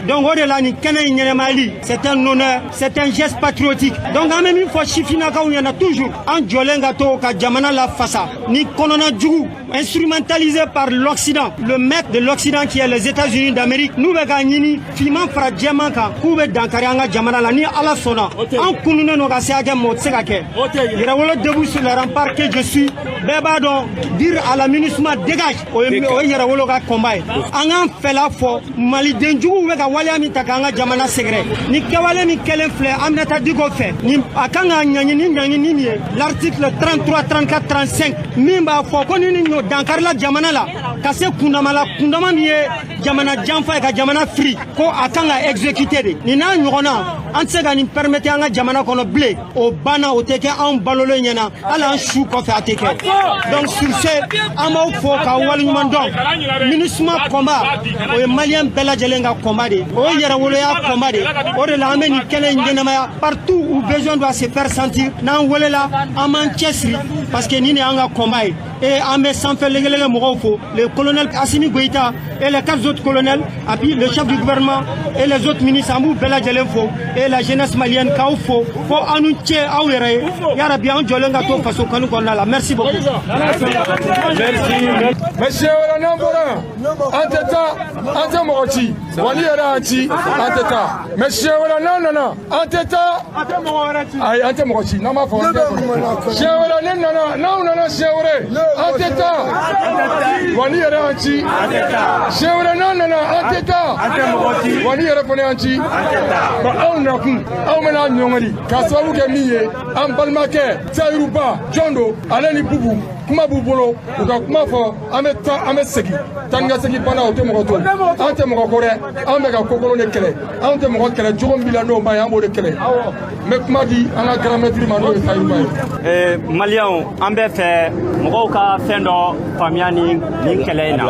Donc o de la nin kɛnɛ in ɲɛnɛmayali, c'est un honneur, c'est un geste patriotique. Donc an bɛ min fɔ sifinnakaw ɲɛna toujours, an jɔlen ka to ka jamana lafasa ni kɔnɔna jugu instrumentalisé par l'Occident, le maître de l'Occident qui est les États-Unis d'Amérique, n'u bɛ ka ɲini finman fara jɛman kan k'u bɛ dankari an ka jamana la. Ni Ala sɔnna, an kununnen don ka se hakɛ ma, o tɛ se ka kɛ. Yɛrɛwolo debout sur les remparts que je suis, bɛɛ b'a dɔn, dire à la MINUSMA dégage, o ye o ye yɛrɛwolo ka combat ye. An k'an fɛla fɔ maliden juguw bɛ ka waleya min ta k'an ka jamana sɛgɛrɛ, ni kɛwale min kɛlen filɛ Aminata Diko fɛ, ni a kan ka ɲangi ni ɲangi ni min ye, l'article 33, 34, 35 min b'a fɔ ko ni ni ɲɔ dankarila jamana la ka se kundama la, kundama min ye jamana janfa ye ka jamana firi, ko a kan ka exécuter de. Nin n'a ɲɔgɔnna, an tɛ se ka nin permettre an ka jamana kɔnɔ bilen. O banna, o tɛ kɛ anw balolen ɲɛna, hali an su kɔfɛ a tɛ kɛ. Donc sur ce, an b'aw fo k'aw waleɲuman dɔn. MINUSMA combat, o ye maliyɛn bɛɛ lajɛlen ka combat de ye, o ye yɛrɛwoloya combat de ye. O de la an bɛ nin kɛnɛ in ɲɛnamaya partout où besoin doit se faire sentir. N'an welela, an b'an cɛsiri parce que nin de y'an ka combat ye. Et an bɛ sanfɛ legelege mɔgɔw fo, le colonel Assimi Goïta et les quatre autres colonels et puis le chef du gouvernement et les autres ministres, an b'u bɛɛ lajɛlen fo. Et la jeunesse malienne k'aw fo fo aw ni ce aw yɛrɛ ye. Yarabi an jɔlen ka to faso kanu kɔnɔna la. Merci beaucoup. Merci. Mais siɲɛ wɛrɛ n'an bɔra yan, an tɛ taa, an tɛ mɔgɔ ci wa ni yɛrɛ y'an ci, an tɛ taa. Mais siɲɛ wɛrɛ n'an nana, an tɛ taa, ayi, an tɛ mɔgɔ ci. N'an b'a fɔ an tɛ siɲɛ wɛrɛ ne nana, n'anw nana siɲɛ wɛrɛ, an tɛ taa wa ni yɛrɛ y'an ci. Siɲɛ wɛrɛ n'an nana, an tɛ taa wa ni yɛrɛ fana y'an ci. Bon, anw nakun, anw bɛna ɲɔngiri k'a sababu kɛ min ye, an balimakɛ Tayiruba jɔn don, ale ni Bubu kuma b'u bolo, u ka kuma fɔ. An bɛ taa, an bɛ segin, taa ni ka segin banna, o tɛ mɔgɔ to, an tɛ mɔgɔ ko dɛ, an bɛ ka kokolon de kɛlɛ. Anw tɛ mɔgɔ kɛlɛ, jogo min b'i la n'o ma ɲi, an b'o de kɛlɛ. N bɛ kuma di an ka grand maître ma, n'o ye Tayiruba ye. Maliyɛnw, an bɛ fɛ mɔgɔw ka fɛn dɔ faamuya ni nin kɛlɛ in na.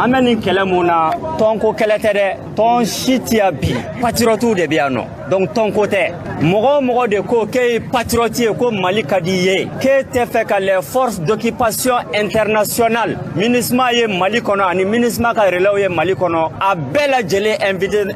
An bɛ nin kɛlɛ mun na, tɔnko kɛlɛ tɛ dɛ, tɔn si tɛ yan bi, patriotes de bɛ yan nɔ. Donc tɔnko tɛ. Mɔgɔ o mɔgɔ de ko k'e ye patriote ye, ko Mali ka di i ye, k'e tɛ fɛ ka les forces d'occupation internationale, MINUSMA ye Mali kɔnɔ ani MINUSMA ka relais ye Mali kɔnɔ, a bɛɛ lajɛlen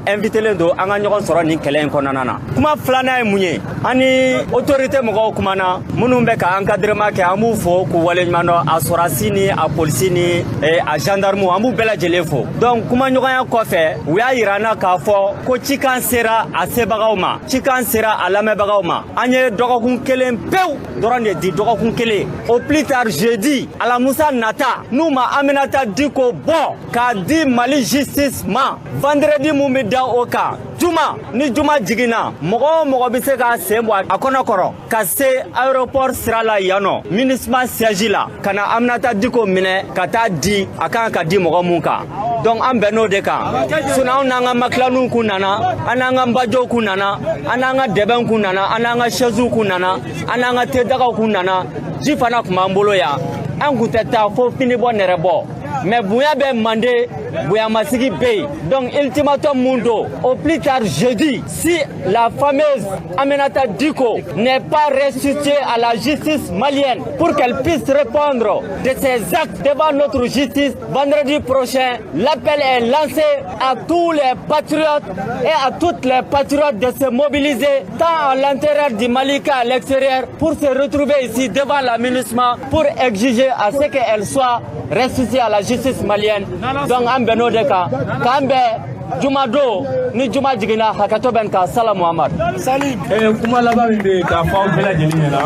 invité don an ka ɲɔgɔn sɔrɔ nin kɛlɛ in kɔnɔna na. Kuma filanan ye mun ye? An ni autorité mɔgɔw kumana, minnu bɛ ka encadrement kɛ, an b'u fo k'u waleɲuman dɔn, a sɔrɔdasi ni a polisi ni a gendarme, an b'u bɛɛ lajɛlen fo. Donc kumaɲɔgɔnya kɔfɛ, u y'a yira an na k'a fɔ ko cikan sera a sebagaw ma, cikan sera a lamɛnbagaw ma. An ye dɔgɔkun kelen pewu dɔrɔn de di, dɔgɔkun kelen, au plus tard jeudi, alamusa nata, n'u ma Aminata Diko bɔ k'a di Mali justice ma, vendredi mun bɛ da o kan, juma, ni juma jiginna, mɔgɔ o mɔgɔ bɛ se k'a sen bɔ a kɔnɔ kɔrɔ ka se aéroport sira la yan nɔ, MINUSMA siège la, ka na Aminata Diko minɛ ka taa di a kan ka di mɔgɔ mun kan. Donc an bɛn n'o de kan. Sinon anw n'an ka makilaninw kun nana, an n'an ka nbajow kun nana, an n'an ka dɛbɛnw kun nana, an n'an ka chaisew kun nana, an n'an ka tedagaw kun nana, ji fana kun b'an bolo yan. An kun tɛ taa fo fini bɔ nɛrɛ bɔ, mais bonya bɛ mande, bonyamasigi bɛ yen. Donc ultimatum mun don, au plus tard jeudi, si la fameuse Aminata Diko n'est pas restituée à la justice malienne pour qu'elle puisse répondre de ses actes devant notre justice, vendredi prochain, l'appel est lancé à tous les patriotes et à toutes les patriotes de se mobiliser tant à l'intérieur du Mali qu'à l'extérieur pour se retrouver ici devant la MINUSMA pour exiger à ce qu'elle soit restituée à la justice malienne. Donc an bɛn n'o de kan, k'an bɛn juma don, ni juma jiginna, hakɛto bɛ nin kan. Salam Muhammad. Salim. Kuma laban min bɛ yen k'a fɔ aw bɛɛ lajɛlen ɲɛna,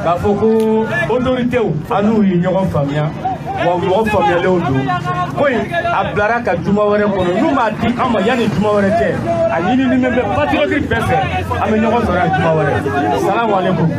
k'a fɔ ko autorités, an n'u ye ɲɔgɔn faamuya. Wa mɔgɔ faamuyalenw don. Ko in a bilara ka juma wɛrɛ kɔnɔ, n'u m'a di an ma yanni juma wɛrɛ cɛ, a ɲinini bɛ patriote bɛɛ fɛ, an bɛ ɲɔgɔn sɔrɔ yan juma wɛrɛ. Salamu aleykum.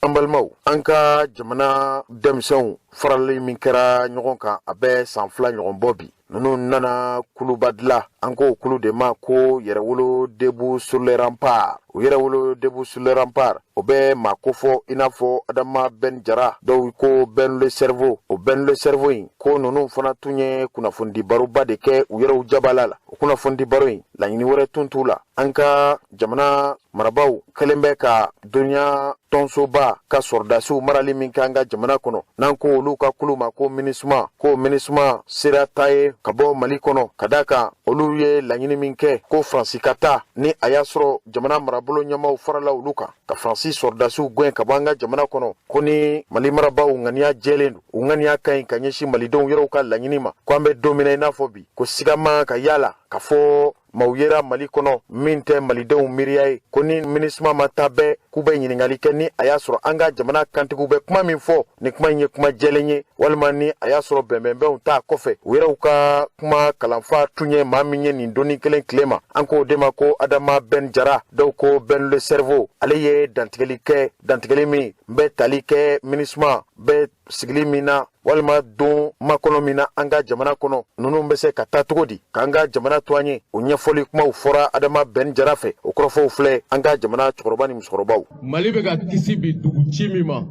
An balimaw, an ka jamana denmisɛnw farali min kɛra ɲɔgɔn kan, a bɛ san 2 ɲɔgɔn bɔ bi. Ninnu nana kuluba dilan, an k'o kulu de ma ko Yɛrɛwolo Debout sur les remparts. O Yɛrɛwolo Debout sur les remparts, o bɛ maa kofɔ i n'a fɔ Adama Ben Jara, dɔw ko Ben le cerveau. O Ben le cerveau in, ko ninnu fana tun ye kunnafonidi baroba de kɛ u yɛrɛw jabala la. O kunnafonidi baro in, laɲini wɛrɛ tun t'u la. An ka jamana marabaaw kɛlen bɛ ka duniya tɔnsoba ka sɔrɔdasiw marali min kɛ an ka jamana kɔnɔ, n'an ko olu ka kulu ma ko MINUSMA, ko MINUSMA sera ta ye ka bɔ Mali kɔnɔ, ka d'a kan olu ye laɲini min kɛ ko Faransi ka taa, ni a y'a sɔrɔ jamana marabolo ɲɛmaaw farala olu kan ka Faransi sɔrɔdasiw gɛn ka bɔ an ka jamana kɔnɔ, ko ni Mali marabaaw ŋaniya jɛlen don, u ŋaniya ka ɲi ka ɲɛsin malidenw yɛrɛw ka laɲini ma, ko an bɛ don min na i n'a fɔ bi, ko siga man ka yala ka fɔ maaw yera Mali kɔnɔ min tɛ malidenw miiriya ye, ko ni MINUSMA ma taa bɛɛ, k'u bɛ ɲininkali kɛ ni a y'a sɔrɔ an ka jamana kantigiw bɛ kuma min fɔ, ni kuma in ye kuma jɛlen ye, walima ni a y'a sɔrɔ bɛnbɛnbɛnw t'a kɔfɛ. U yɛrɛw ka kuma kalanfa tun ye maa min ye nin donni kelen tile ma, an k'o de ma ko Adama Ben Jara, dɔw ko Ben le cerveau. Ale ye dantigɛli kɛ, dantigɛli min bɛ tali kɛ MINUSMA bɛ sigili min na, walima don makɔnɔ min na an ka jamana kɔnɔ, ninnu bɛ se ka taa cogo di k'an ka jamana to an ye. O ɲɛfɔli kumaw fɔra Adama Ben Jara fɛ. O kɔrɔfɔw filɛ an ka jamana cɛkɔrɔba ni musokɔrɔbaw. Mali bɛ ka kisi bi dugu ci min ma,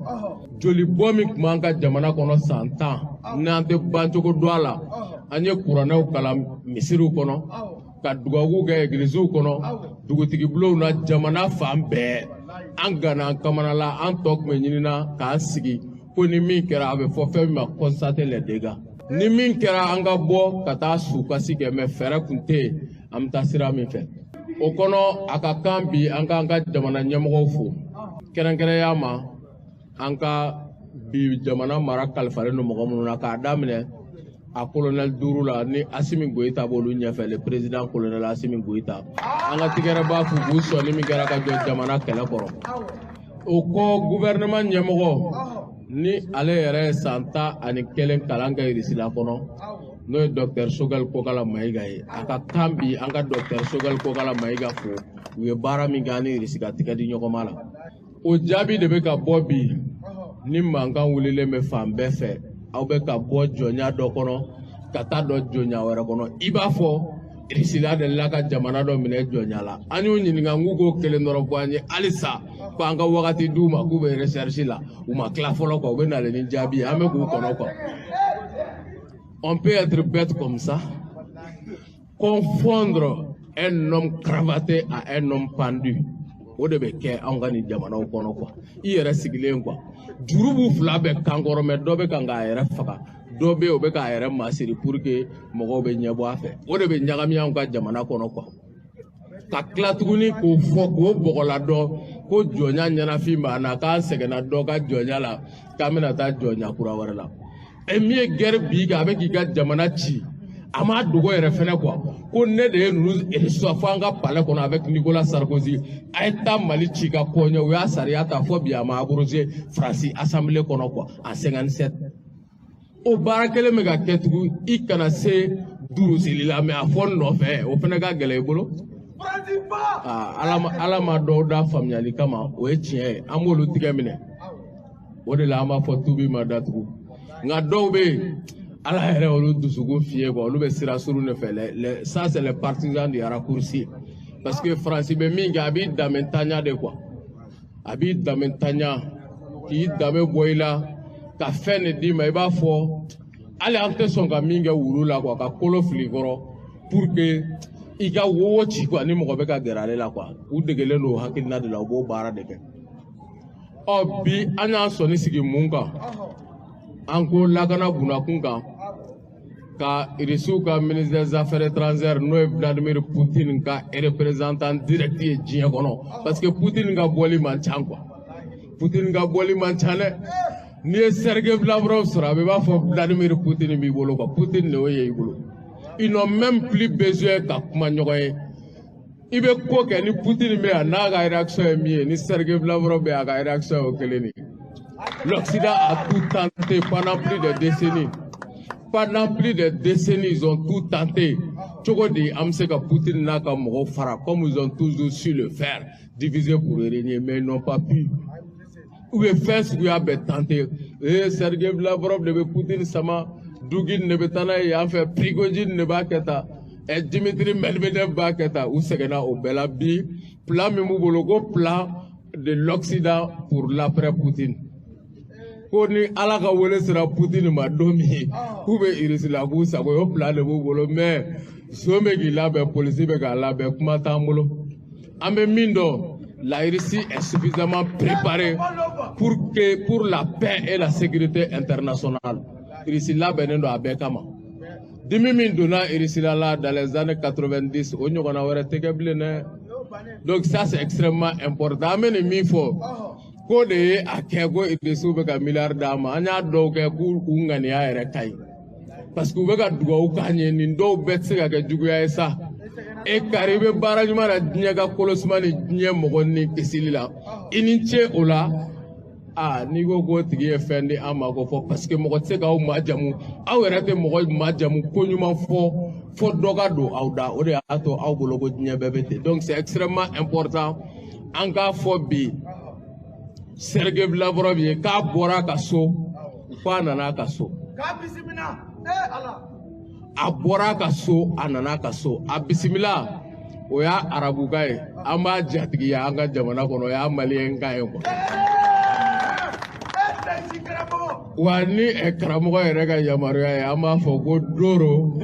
joli bɔ min tun b'an ka jamana kɔnɔ san 10, n'an tɛ bancogo dɔn a la, an ye kuranɛw kalan misiriw kɔnɔ, ka dugawu kɛ egiliziw kɔnɔ, dugutigibulonw na, jamana fan bɛɛ. An ganna an kamana la, an tɔ tun bɛ ɲinina k'an sigi ko ni min kɛra, a bɛ fɔ fɛn min ma constater les dégâts. Ni min kɛra, an ka bɔ ka taa sukasi kɛ, mɛ fɛɛrɛ tun tɛ yen an bɛ taa sira min fɛ. O kɔnɔ, a ka kan bi an k'an ka jamana ɲɛmɔgɔw fo, kɛrɛnkɛrɛnya ma an ka bi jamana mara kalifalen don mɔgɔ minnu na, k'a daminɛ a colonel 5 la ni Assimi Goïta b'olu ɲɛfɛ, le président colonel Assimi Goïta. An ka tigɛrɛba fo k'u sɔnni min kɛra ka jɔ jamana kɛlɛ kɔrɔ. O kɔ, gouvernement ɲɛmɔgɔ ni ale yɛrɛ ye san 11 kalan kɛ Irisila kɔnɔ, n'o ye docteur Choguel Kokalla Maïga ye, a ka kan bi an ka docteur Choguel Kokalla Maïga fo, u ye baara min kɛ an ni Irisi ka tigɛ di ɲɔgɔn ma la. O jaabi de bɛ ka bɔ bi ni mankan wulilen bɛ fan bɛɛ fɛ. Aw bɛ ka bɔ jɔnya dɔ kɔnɔ ka taa dɔ jɔnya wɛrɛ kɔnɔ, i b'a fɔ Irisila delila ka jamana dɔ minɛ jɔnya la. An y'u ɲininka k'u k'o kelen dɔrɔn fɔ an ye halisa, ko an ka wagati d'u ma, k'u bɛ recherche la, u ma tila fɔlɔ quoi, u bɛ nalen ni jaabi ye, an bɛ k'u kɔnɔ quoi. On peut être bête comme ça, confondre un homme cravaté à un homme pendu. O de bɛ kɛ anw ka nin jamanaw kɔnɔ quoi. I yɛrɛ sigilen quoi, juru b'u fila bɛɛ kan kɔrɔ, mɛ dɔ bɛ kan k'a yɛrɛ faga, dɔ bɛ yen o bɛ k'a yɛrɛ masiri pour que mɔgɔw bɛ ɲɛbɔ a fɛ. O de bɛ ɲagami anw ka jamana kɔnɔ quoi. Ka tila tuguni k'o fɔ k'o bɔgɔla dɔn ko jɔnya ɲɛnafin b'an na, k'an sɛgɛnna dɔ ka jɔnya la, k'an bɛna taa jɔnya kura wɛrɛ la. E min ye guerre bi kan, a bɛ k'i ka jamana ci, a m'a dogo yɛrɛ fɛnɛ quoi, ko ne de ye ninnu reçoit fo an ka palais kɔnɔ avec Nicolas Sarkozy, a ye taa Mali ci ka kɔɲɔ. U y'a sariya ta fɔ bi, a ma abrogé Faransi assemblée kɔnɔ quoi, en 57. O baara kelen bɛ ka kɛ tugun, i kana se durusili la, mɛ a fɔ n nɔfɛ, o fɛnɛ ka gɛlɛn i bolo. Ala ma dɔw da faamuyali kama, o ye tiɲɛ ye, an b'olu tigɛ minɛ. O de la an b'a fɔ tubi ma datugu. Nka dɔw bɛ yen, Ala yɛrɛ olu dusukun fiyɛ quoi, olu bɛ sira surun de fɛ. Ça, c'est les partisans du raccourci, parce que Faransi bɛ min kɛ, a b'i danbe tanya de quoi, a b'i danbe tanya k'i danbe bɔ i la ka fɛn de d'i ma. I b'a fɔ hali an tɛ sɔn ka min kɛ wulu la quoi, ka kolo fili kɔrɔ pour que i ka wowo ci quoi, ni mɔgɔ bɛ ka gɛrɛ ale la quoi. U degelen don o hakilina de la, u b'o baara de kɛ. Ɔ bi an y'an sɔnni sigi mun kan? An ko lakana bunakun kan, ka Irisiw ka ministre des affaires étrangères, n'o ye Vladimir Poutine ka représentant direct ye diɲɛ kɔnɔ, parce que Poutine ka bɔli man ca quoi, Poutine ka bɔli man ca dɛ. N'i ye Sergei Lavrov sɔrɔ, a bɛ b'a fɔ Vladimir Poutine b'i bolo quoi, Poutine de y'o ye i bolo. Ils n'ont même plus besoin ka kuma ɲɔgɔn ye. I bɛ ko kɛ ni Poutine bɛ yan, n'a ka réaction ye min ye, ni Sergei Lavrov bɛ yan, a ka réaction ye o kelen de ye. L'Occident a tout tenté pendant plus de décennies. Pendant plus de décennies, ils ont tout tenté. Cogo di an bɛ se ka Poutine n'a ka mɔgɔw fara, comme ils ont toujours su le faire, diviser pour régner, mais ils n'ont pas pu. U bɛ fɛn suguya bɛɛ tenté. Ee, Sergei Lavrov de bɛ Poutine sama, Dugin de bɛ taa n'a ye yan fɛ, Prigojine de b'a kɛ tan, ɛ, Dimitri Medvedev b'a kɛ tan. U sɛgɛnna o bɛɛ la. Bi, plan min b'u bolo, ko plan de l'Occident pour l'après Poutine, ko ni Ala ka wele sera Poutine ma don min, k'u bɛ Irisi la k'u sago ye, o plan de b'u bolo. Mais son bɛ k'i labɛn, polisi bɛ k'a labɛn, kuma t'an bolo. An bɛ min dɔn, la Russie est suffisamment préparée pour la paix et la sécurité internationale. Russie labɛnnen don a bɛɛ kama. Dimi min donna Russie la dans les années 90, o ɲɔgɔnna wɛrɛ tɛ kɛ bilen dɛ. Donc ça, c'est extrêmement important. An bɛ nin min fɔ, ko de ye a kɛ ko Irisiw bɛ ka miliyari d'a ma, an y'a dɔw kɛ k'u u ŋaniya yɛrɛ ka ɲi, parce que u bɛ ka dugawu k'an ye. Nin dɔw bɛɛ tɛ se ka kɛ juguya ye sa. E kari, i bɛ baara ɲuman na diɲɛ ka kolosuma ni diɲɛ mɔgɔ ni kisili la, i ni ce o la. Aa, n'i ko k'o tigi ye fɛn di an ma ko fɔ, parce que mɔgɔ tɛ se k'aw majamu, aw yɛrɛ tɛ mɔgɔ majamu ko ɲuman fɔ fɔ dɔ ka don aw da. O de y'a to aw bolo ko diɲɛ bɛɛ bɛ ten. Donc c'est extrêmement important an k'a fɔ bi Sergei Lavrov ye k'a bɔra a ka so, k'a nana a ka so. A bɔra a ka so, a nana a ka so, a bisimila. O y'a arabukan ye, an b'a jatigiya an ka jamana kɔnɔ, o y'a maliyɛnkan ye quoi. Wa ni karamɔgɔ yɛrɛ ka yamaruya ye, an b'a fɔ ko doro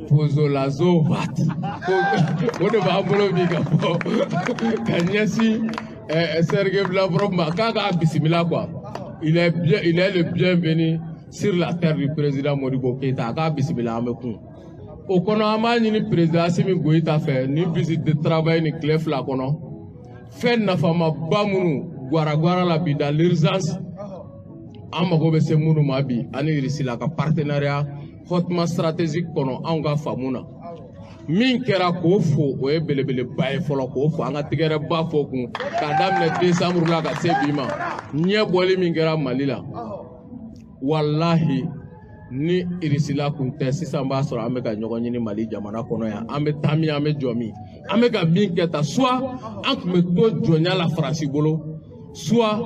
pozolazo vat, ko o de b'an bolo bi ka fɔ ka ɲɛsin Sergei Lavrov ma, k'a k'a bisimila quoi. Il est bien, il est le bienvenu sur la terre du président Modibo Keïta. A k'a bisimila, an bɛ kun o kɔnɔ. An b'a ɲini président Assimi Goïta fɛ, ni visite de travail ni tile 2 kɔnɔ, fɛn nafamaba minnu gwara-gwara la bi, dans l'urgence, an mago bɛ se minnu ma bi, ani Irisi la ka partenariat hautement stratégique kɔnɔ, anw ka faamu na, min kɛra k'o fo, o ye belebeleba ye fɔlɔ, k'o fo, an ka tigɛrɛba fo kun k'a daminɛ décembre la ka se bi ma. Ɲɛ bɔli min kɛra Mali la, walahi, ni Irisila kun tɛ, sisan b'a sɔrɔ an bɛ ka ɲɔgɔn ɲini Mali jamana kɔnɔ yan. An bɛ taa min, an bɛ jɔ min, an bɛ ka min kɛ tan, soit an tun bɛ to jɔnya la Faransi bolo, soit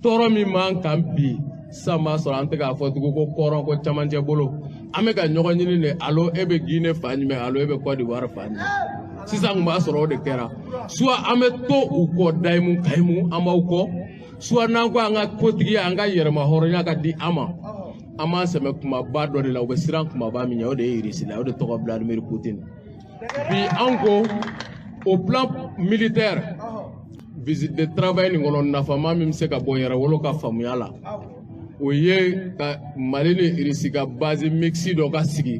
tɔɔrɔ min b'an kan bi, sisan b'a sɔrɔ an tɛ k'a fɔ tugun ko kɔrɔn ko camancɛ bolo. An bɛ ka ɲɔgɔn ɲini de, alo e bɛ Guinée fan jumɛn, alo e bɛ Côte d'Ivoire fan jumɛn. Sisan kun b'a sɔrɔ o de kɛra. Soit an bɛ to u kɔ dayimu kayimu, an b'aw kɔ, soit n'an ko an ka kotigiya, an ka yɛrɛma hɔrɔnya ka di an ma, an b'an sɛmɛ kumaba dɔ de la. U bɛ siran kumaba min ɲɛ, o de ye Irisi la, o de tɔgɔ Vladimir Poutine. Bi an ko au plan militaire, visite de travail nin kɔnɔ, nafama min bɛ se ka bɔ yɛrɛwolo ka faamuya la, o ye ka Mali ni Irisi ka base mixte dɔ ka sigi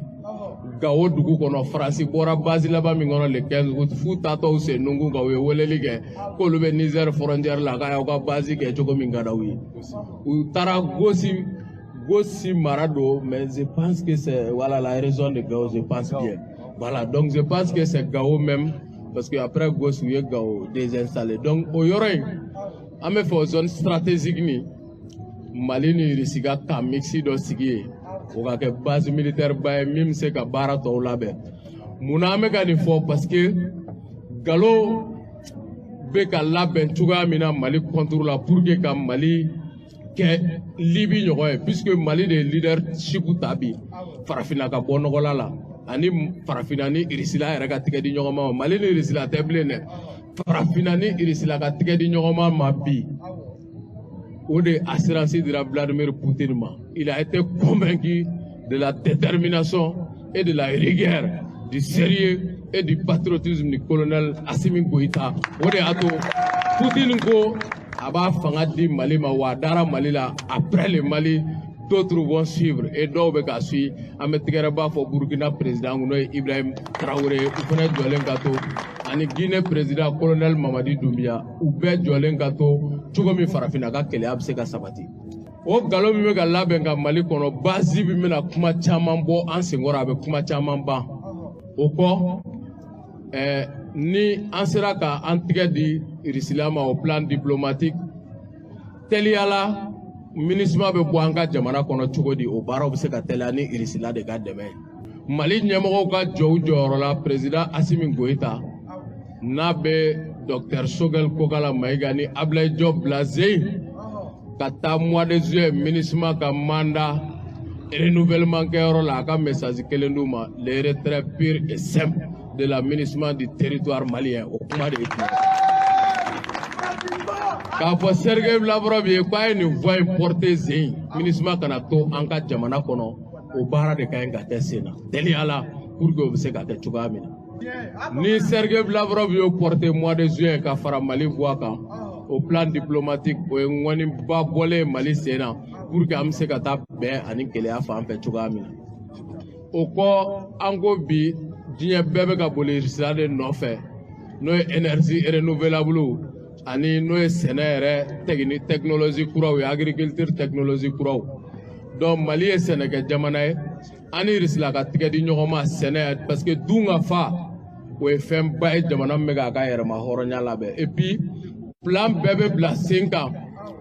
Gawo dugu kɔnɔ. Faransi bɔra base laban min kɔnɔ le 15 août, f'u taatɔ sen nunkun kan, u ye weleli kɛ k'olu bɛ Niger frontière la, k'a y'aw ka base kɛ cogo min ka d'aw ye. U taara Gosi, Gosi mara don, mais je pense que c'est, voilà, la région de Gao, je pense bien. Voilà, donc je pense que c'est Gao même, parce que après Gosi, u ye Gao désinstallé. Donc o yɔrɔ in, an bɛ fɛ o zone stratégique ni Mali ni Irisi ka camp mixte dɔ sigi yen, o ka kɛ base militaire ba ye min bɛ se ka baara tɔw labɛn. Munna an bɛ ka nin fɔ? Parce que nkalon bɛ ka labɛn cogoya min na Mali contre la, pour que ka Mali kɛ Libi ɲɔgɔn ye, puisque Mali de ye leadership ta bi farafinna ka bɔ nɔgɔla la, ani farafinna ni Irisila yɛrɛ ka tigɛ di ɲɔgɔn ma. Mali ni Irisila tɛ bilen dɛ, farafinna ni Irisila ka tigɛ di ɲɔgɔn ma bi, o de assurance dira Vladimir Poutine ma. Il a été convaincu de la détermination et de la rigueur, du sérieux et du patriotisme du colonel Assimi Goïta. O de y'a to Poutine ko a b'a fanga di Mali ma, wa a dara Mali la. Après le Mali, d'autres vont suivre, et dɔw bɛ ka suivre. An bɛ tigɛrɛba fɔ Burkina président n'o ye Ibrahim Traoré, u fana jɔlen ka to, ani Guinée président colonel Mamadi Doumbouya, u bɛɛ jɔlen ka to cogo min farafinna ka kɛlɛya bɛ se ka sabati. O nkalon min bɛ ka labɛn ka Mali kɔnɔ, base min bɛna kuma caman bɔ an senkɔrɔ, a bɛ kuma caman ban. O kɔ, ni an sera ka an tigɛ di Irisila ma au plan diplomatique, teliya la MINUSMA bɛ bɔ an ka jamana kɔnɔ cogo di, o baaraw bɛ se ka teliya ni Irisila de ka dɛmɛ ye. Mali ɲɛmɔgɔw ka jɔ u jɔyɔrɔ la, président Assimi Goïta n'a bɛ docteur Choguel Kokalla Maïga ni Ablaye Diop bila zen ka taa mois de juillet MINUSMA ka mandat renouvellement kɛyɔrɔ la, a ka message kelen d'u ma: le retrait pur et simple de la MINUSMA du territoire malien. O kuma de ye tiɲɛ k'a fɔ Sergei Lavrov ye k'a ye nin voix in porter zen, MINUSMA kana to an ka jamana kɔnɔ. O baara de ka ɲi ka kɛ sen na teliya la pour que o bɛ se ka kɛ cogoya min na. Ni Sergei Lavrov y'o porter mois de juin ka fara Mali voix kan au plan diplomatique, o ye ŋɔniba bɔlen ye Mali sen na pour que an bɛ se ka taa bɛn ani gɛlɛya fan fɛ cogoya min na. O kɔ, an ko bi diɲɛ bɛɛ bɛ ka boli sira de nɔfɛ, n'o ye énergie renouvelable ani n'o ye sɛnɛ yɛrɛ technologie kuraw ye, agriculture technologie kuraw. Donc Mali ye sɛnɛkɛ jamana ye, an ni Irisila ka tigɛ di ɲɔgɔn ma sɛnɛ, parce que dun ka fa, o ye fɛnba ye jamana min bɛ k'a ka yɛrɛma hɔrɔnya labɛn. Et puis plan bɛɛ bɛ bila sen kan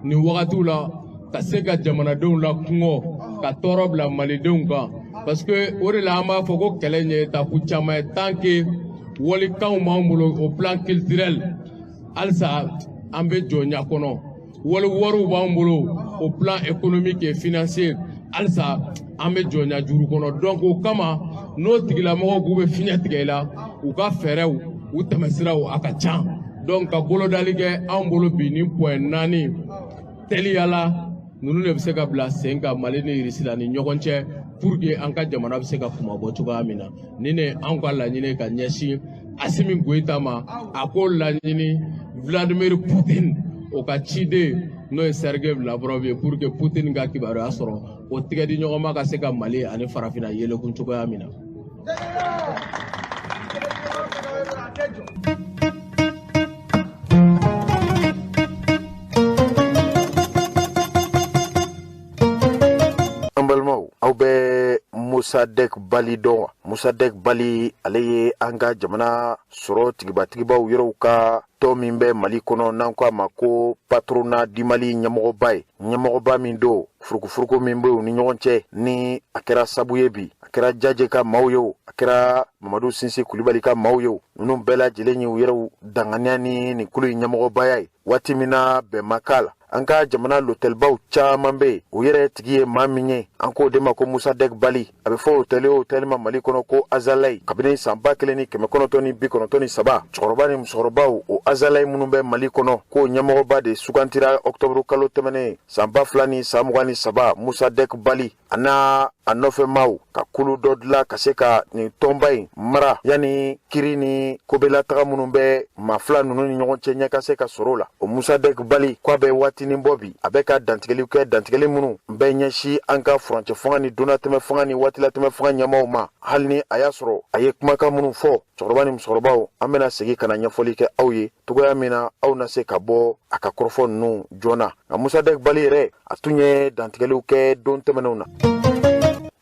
nin wagatiw la ka se ka jamanadenw la kungɔ ka tɔɔrɔ bila malidenw kan, parce que o de la an b'a fɔ ko kɛlɛ ɲɛ étape caman ye. Tant que walikanw b'an bolo au plan culturel, halisa an bɛ jɔnya kɔnɔ. Wali wariw b'an bolo au plan économique et financier, halisa an bɛ jɔnya juru kɔnɔ. Donc o kama, n'o tigilamɔgɔw k'u bɛ fiɲɛ tigɛ i la, u ka fɛɛrɛw, u tɛmɛsiraw a ka ca. Donc ka bolodali kɛ anw bolo bi, ni point 4 teliyala ninnu de bɛ se ka bila sen kan Mali ni Irisila ni ɲɔgɔn cɛ pour que an ka jamana bɛ se ka kumabɔ cogoya min na. Ni ne anw ka laɲini ka ɲɛsin Assimi Goïta ma, a k'o laɲini Vladimir Poutine o ka ciden, n'o ye Sergei Lavrov ye, pour que Poutine ka kibaruya sɔrɔ, o tigɛ di ɲɔgɔn ma ka se ka Mali ani farafinna yelekun cogoya min na. An balimaw, aw bɛ Mosadek Bali dɔn wa? Mosadek Bali, ale ye an ka jamana sɔrɔ tigibatigibaw yɔrɔw ka tɔn min bɛ Mali kɔnɔ, n'an ko a ma ko Patronat du Mali ɲɛmɔgɔba ye. Ɲɛmɔgɔba min don, furukufuruku min bɛ u ni ɲɔgɔn cɛ, ni a kɛra sabu ye bi, a kɛra Jaje ka maaw ye o, a kɛra Mamadu Sinsi Kulibali ka maaw ye o, ninnu bɛɛ lajɛlen ye u yɛrɛw danganiya ni nin kulu in ɲɛmɔgɔbaya ye. Waati min na bɛn ma k'a la, an ka jamana lotɛlibaw caman bɛ yen, o yɛrɛ tigi ye maa min ye, an k'o de ma ko Mosadek Bali. A bɛ fɔ otɛli o otɛli ma Mali kɔnɔ ko Azalayi. Kabini san 1993, cɛkɔrɔba ni musokɔrɔbaw, o Azalayi minnu bɛ Mali kɔnɔ, k'o ɲɛmɔgɔba de sugantira ɔkutɔburu kalo tɛmɛnen san 2023. Mosadek Bali a n'a a nɔfɛmaw ka kulu dɔ dilan ka se ka nin tɔnba in mara, yanni kiri ni kobelataga minnu bɛ maa fila ninnu ni ɲɔgɔn cɛ ɲɛ ka se ka sɔrɔ o la. O Mosadek Bali k'a bɛ waatinin bɔ bi, a bɛ ka dantigɛliw kɛ, dantigɛli minnu bɛ ɲɛsin an ka furancɛ fanga ni donnatɛmɛ fanga ni waatilatɛmɛ fanga ɲɛmaaw ma, hali ni a y'a sɔrɔ a ye kumakan minnu fɔ. Cɛkɔrɔba ni musokɔrɔbaw, an bɛna segin ka na ɲɛfɔli kɛ aw ye cogoya min na aw na se ka bɔ a ka kɔrɔfɔ ninnu joona. Nka Mosadek Bali yɛrɛ, a tun ye dantigɛliw kɛ don tɛmɛnenw na.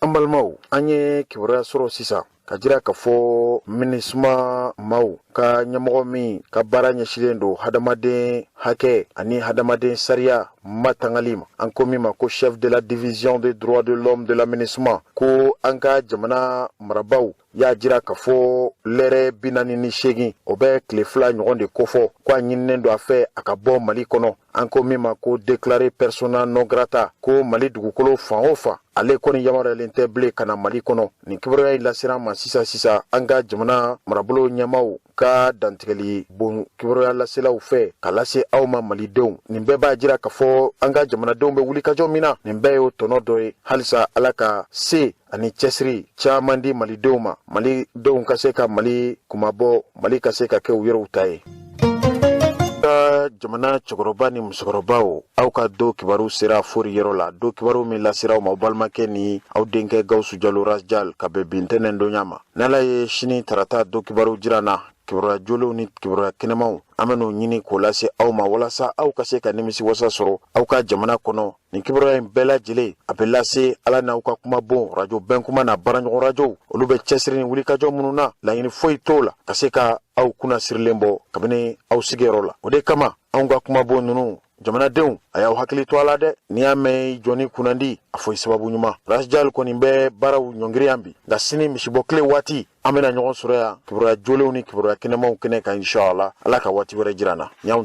An balimaw, an ye kibaruya sɔrɔ sisan ka jira k'a fɔ MINUSMA maaw ka ɲɛmɔgɔ min ka baara ɲɛsilen don hadamaden hakɛ ani hadamaden sariya matangali ma, an ko min ma ko chef de la division des droits de l'homme de la MINUSMA, ko an ka jamana marabaaw y'a jira k'a fɔ lɛrɛ 48, o bɛ tile 2 ɲɔgɔn de kofɔ, ko a ɲininen don a fɛ a ka bɔ Mali kɔnɔ, an ko min ma ko déclaré persona non grata, ko Mali dugukolo fan o fan, ale kɔni yamaruyalen tɛ bilen ka na Mali kɔnɔ. Nin kibaruya in lasera an ma sisan sisan an ka jamana marabolo ɲɛmaaw ka dantigɛli bon kibaruya laselaw fɛ ka lase aw ma malidenw. Nin bɛɛ b'a jira k'a fɔ an ka jamanadenw bɛ wulikajɔ min na, nin bɛɛ y'o tɔnɔ dɔ ye. Halisa Ala ka se ani cɛsiri caman di malidenw ma, malidenw ka se ka Mali kunmabɔ, Mali ka se ka kɛ u yɛrɛw ta ye. Ka jamana cɛkɔrɔba ni musokɔrɔbaw, aw ka don kibaru sera fori yɔrɔ la. Don kibaru min lasera aw ma, aw balimakɛ ni aw denkɛ Gawusu Jalo Rasjal, ka bɛn bi ntɛnɛn donya ma. N'Ala ye sini tarata don kibaru jira na. Kibaruya jolenw ni kibaruya kɛnɛmaw, an bɛn'o ɲini k'o lase aw ma walasa aw ka se ka nimisi wasa sɔrɔ aw ka jamana kɔnɔ. Nin kibaruya in bɛɛ lajɛlen, a bɛ lase ala n'aw ka kuma bon Rajo Bɛnkuma n'a baaraɲɔgɔn rajow. Olu bɛ cɛsiri ni wulikajɔ minnu na, laɲini foyi t'o la ka se ka aw kunna sirilen bɔ kabini aw sigiyɔrɔ la. O de kama anw ka kumabon ninnu, jamanadenw, a y'aw hakili to a la dɛ. N'i y'a mɛn i jɔni kunnandi, a fɔ i sababu ɲuman. Rasjal kɔni bɛ baaraw ɲɔngiri yan bi, nka sini misibɔ tile waati, an bɛna ɲɔgɔn sɔrɔ yan kibaruya jolenw ni kibaruya kɛnɛmaw kɛnɛ kan, inshallah. Ala ka waati wɛrɛ jira an na.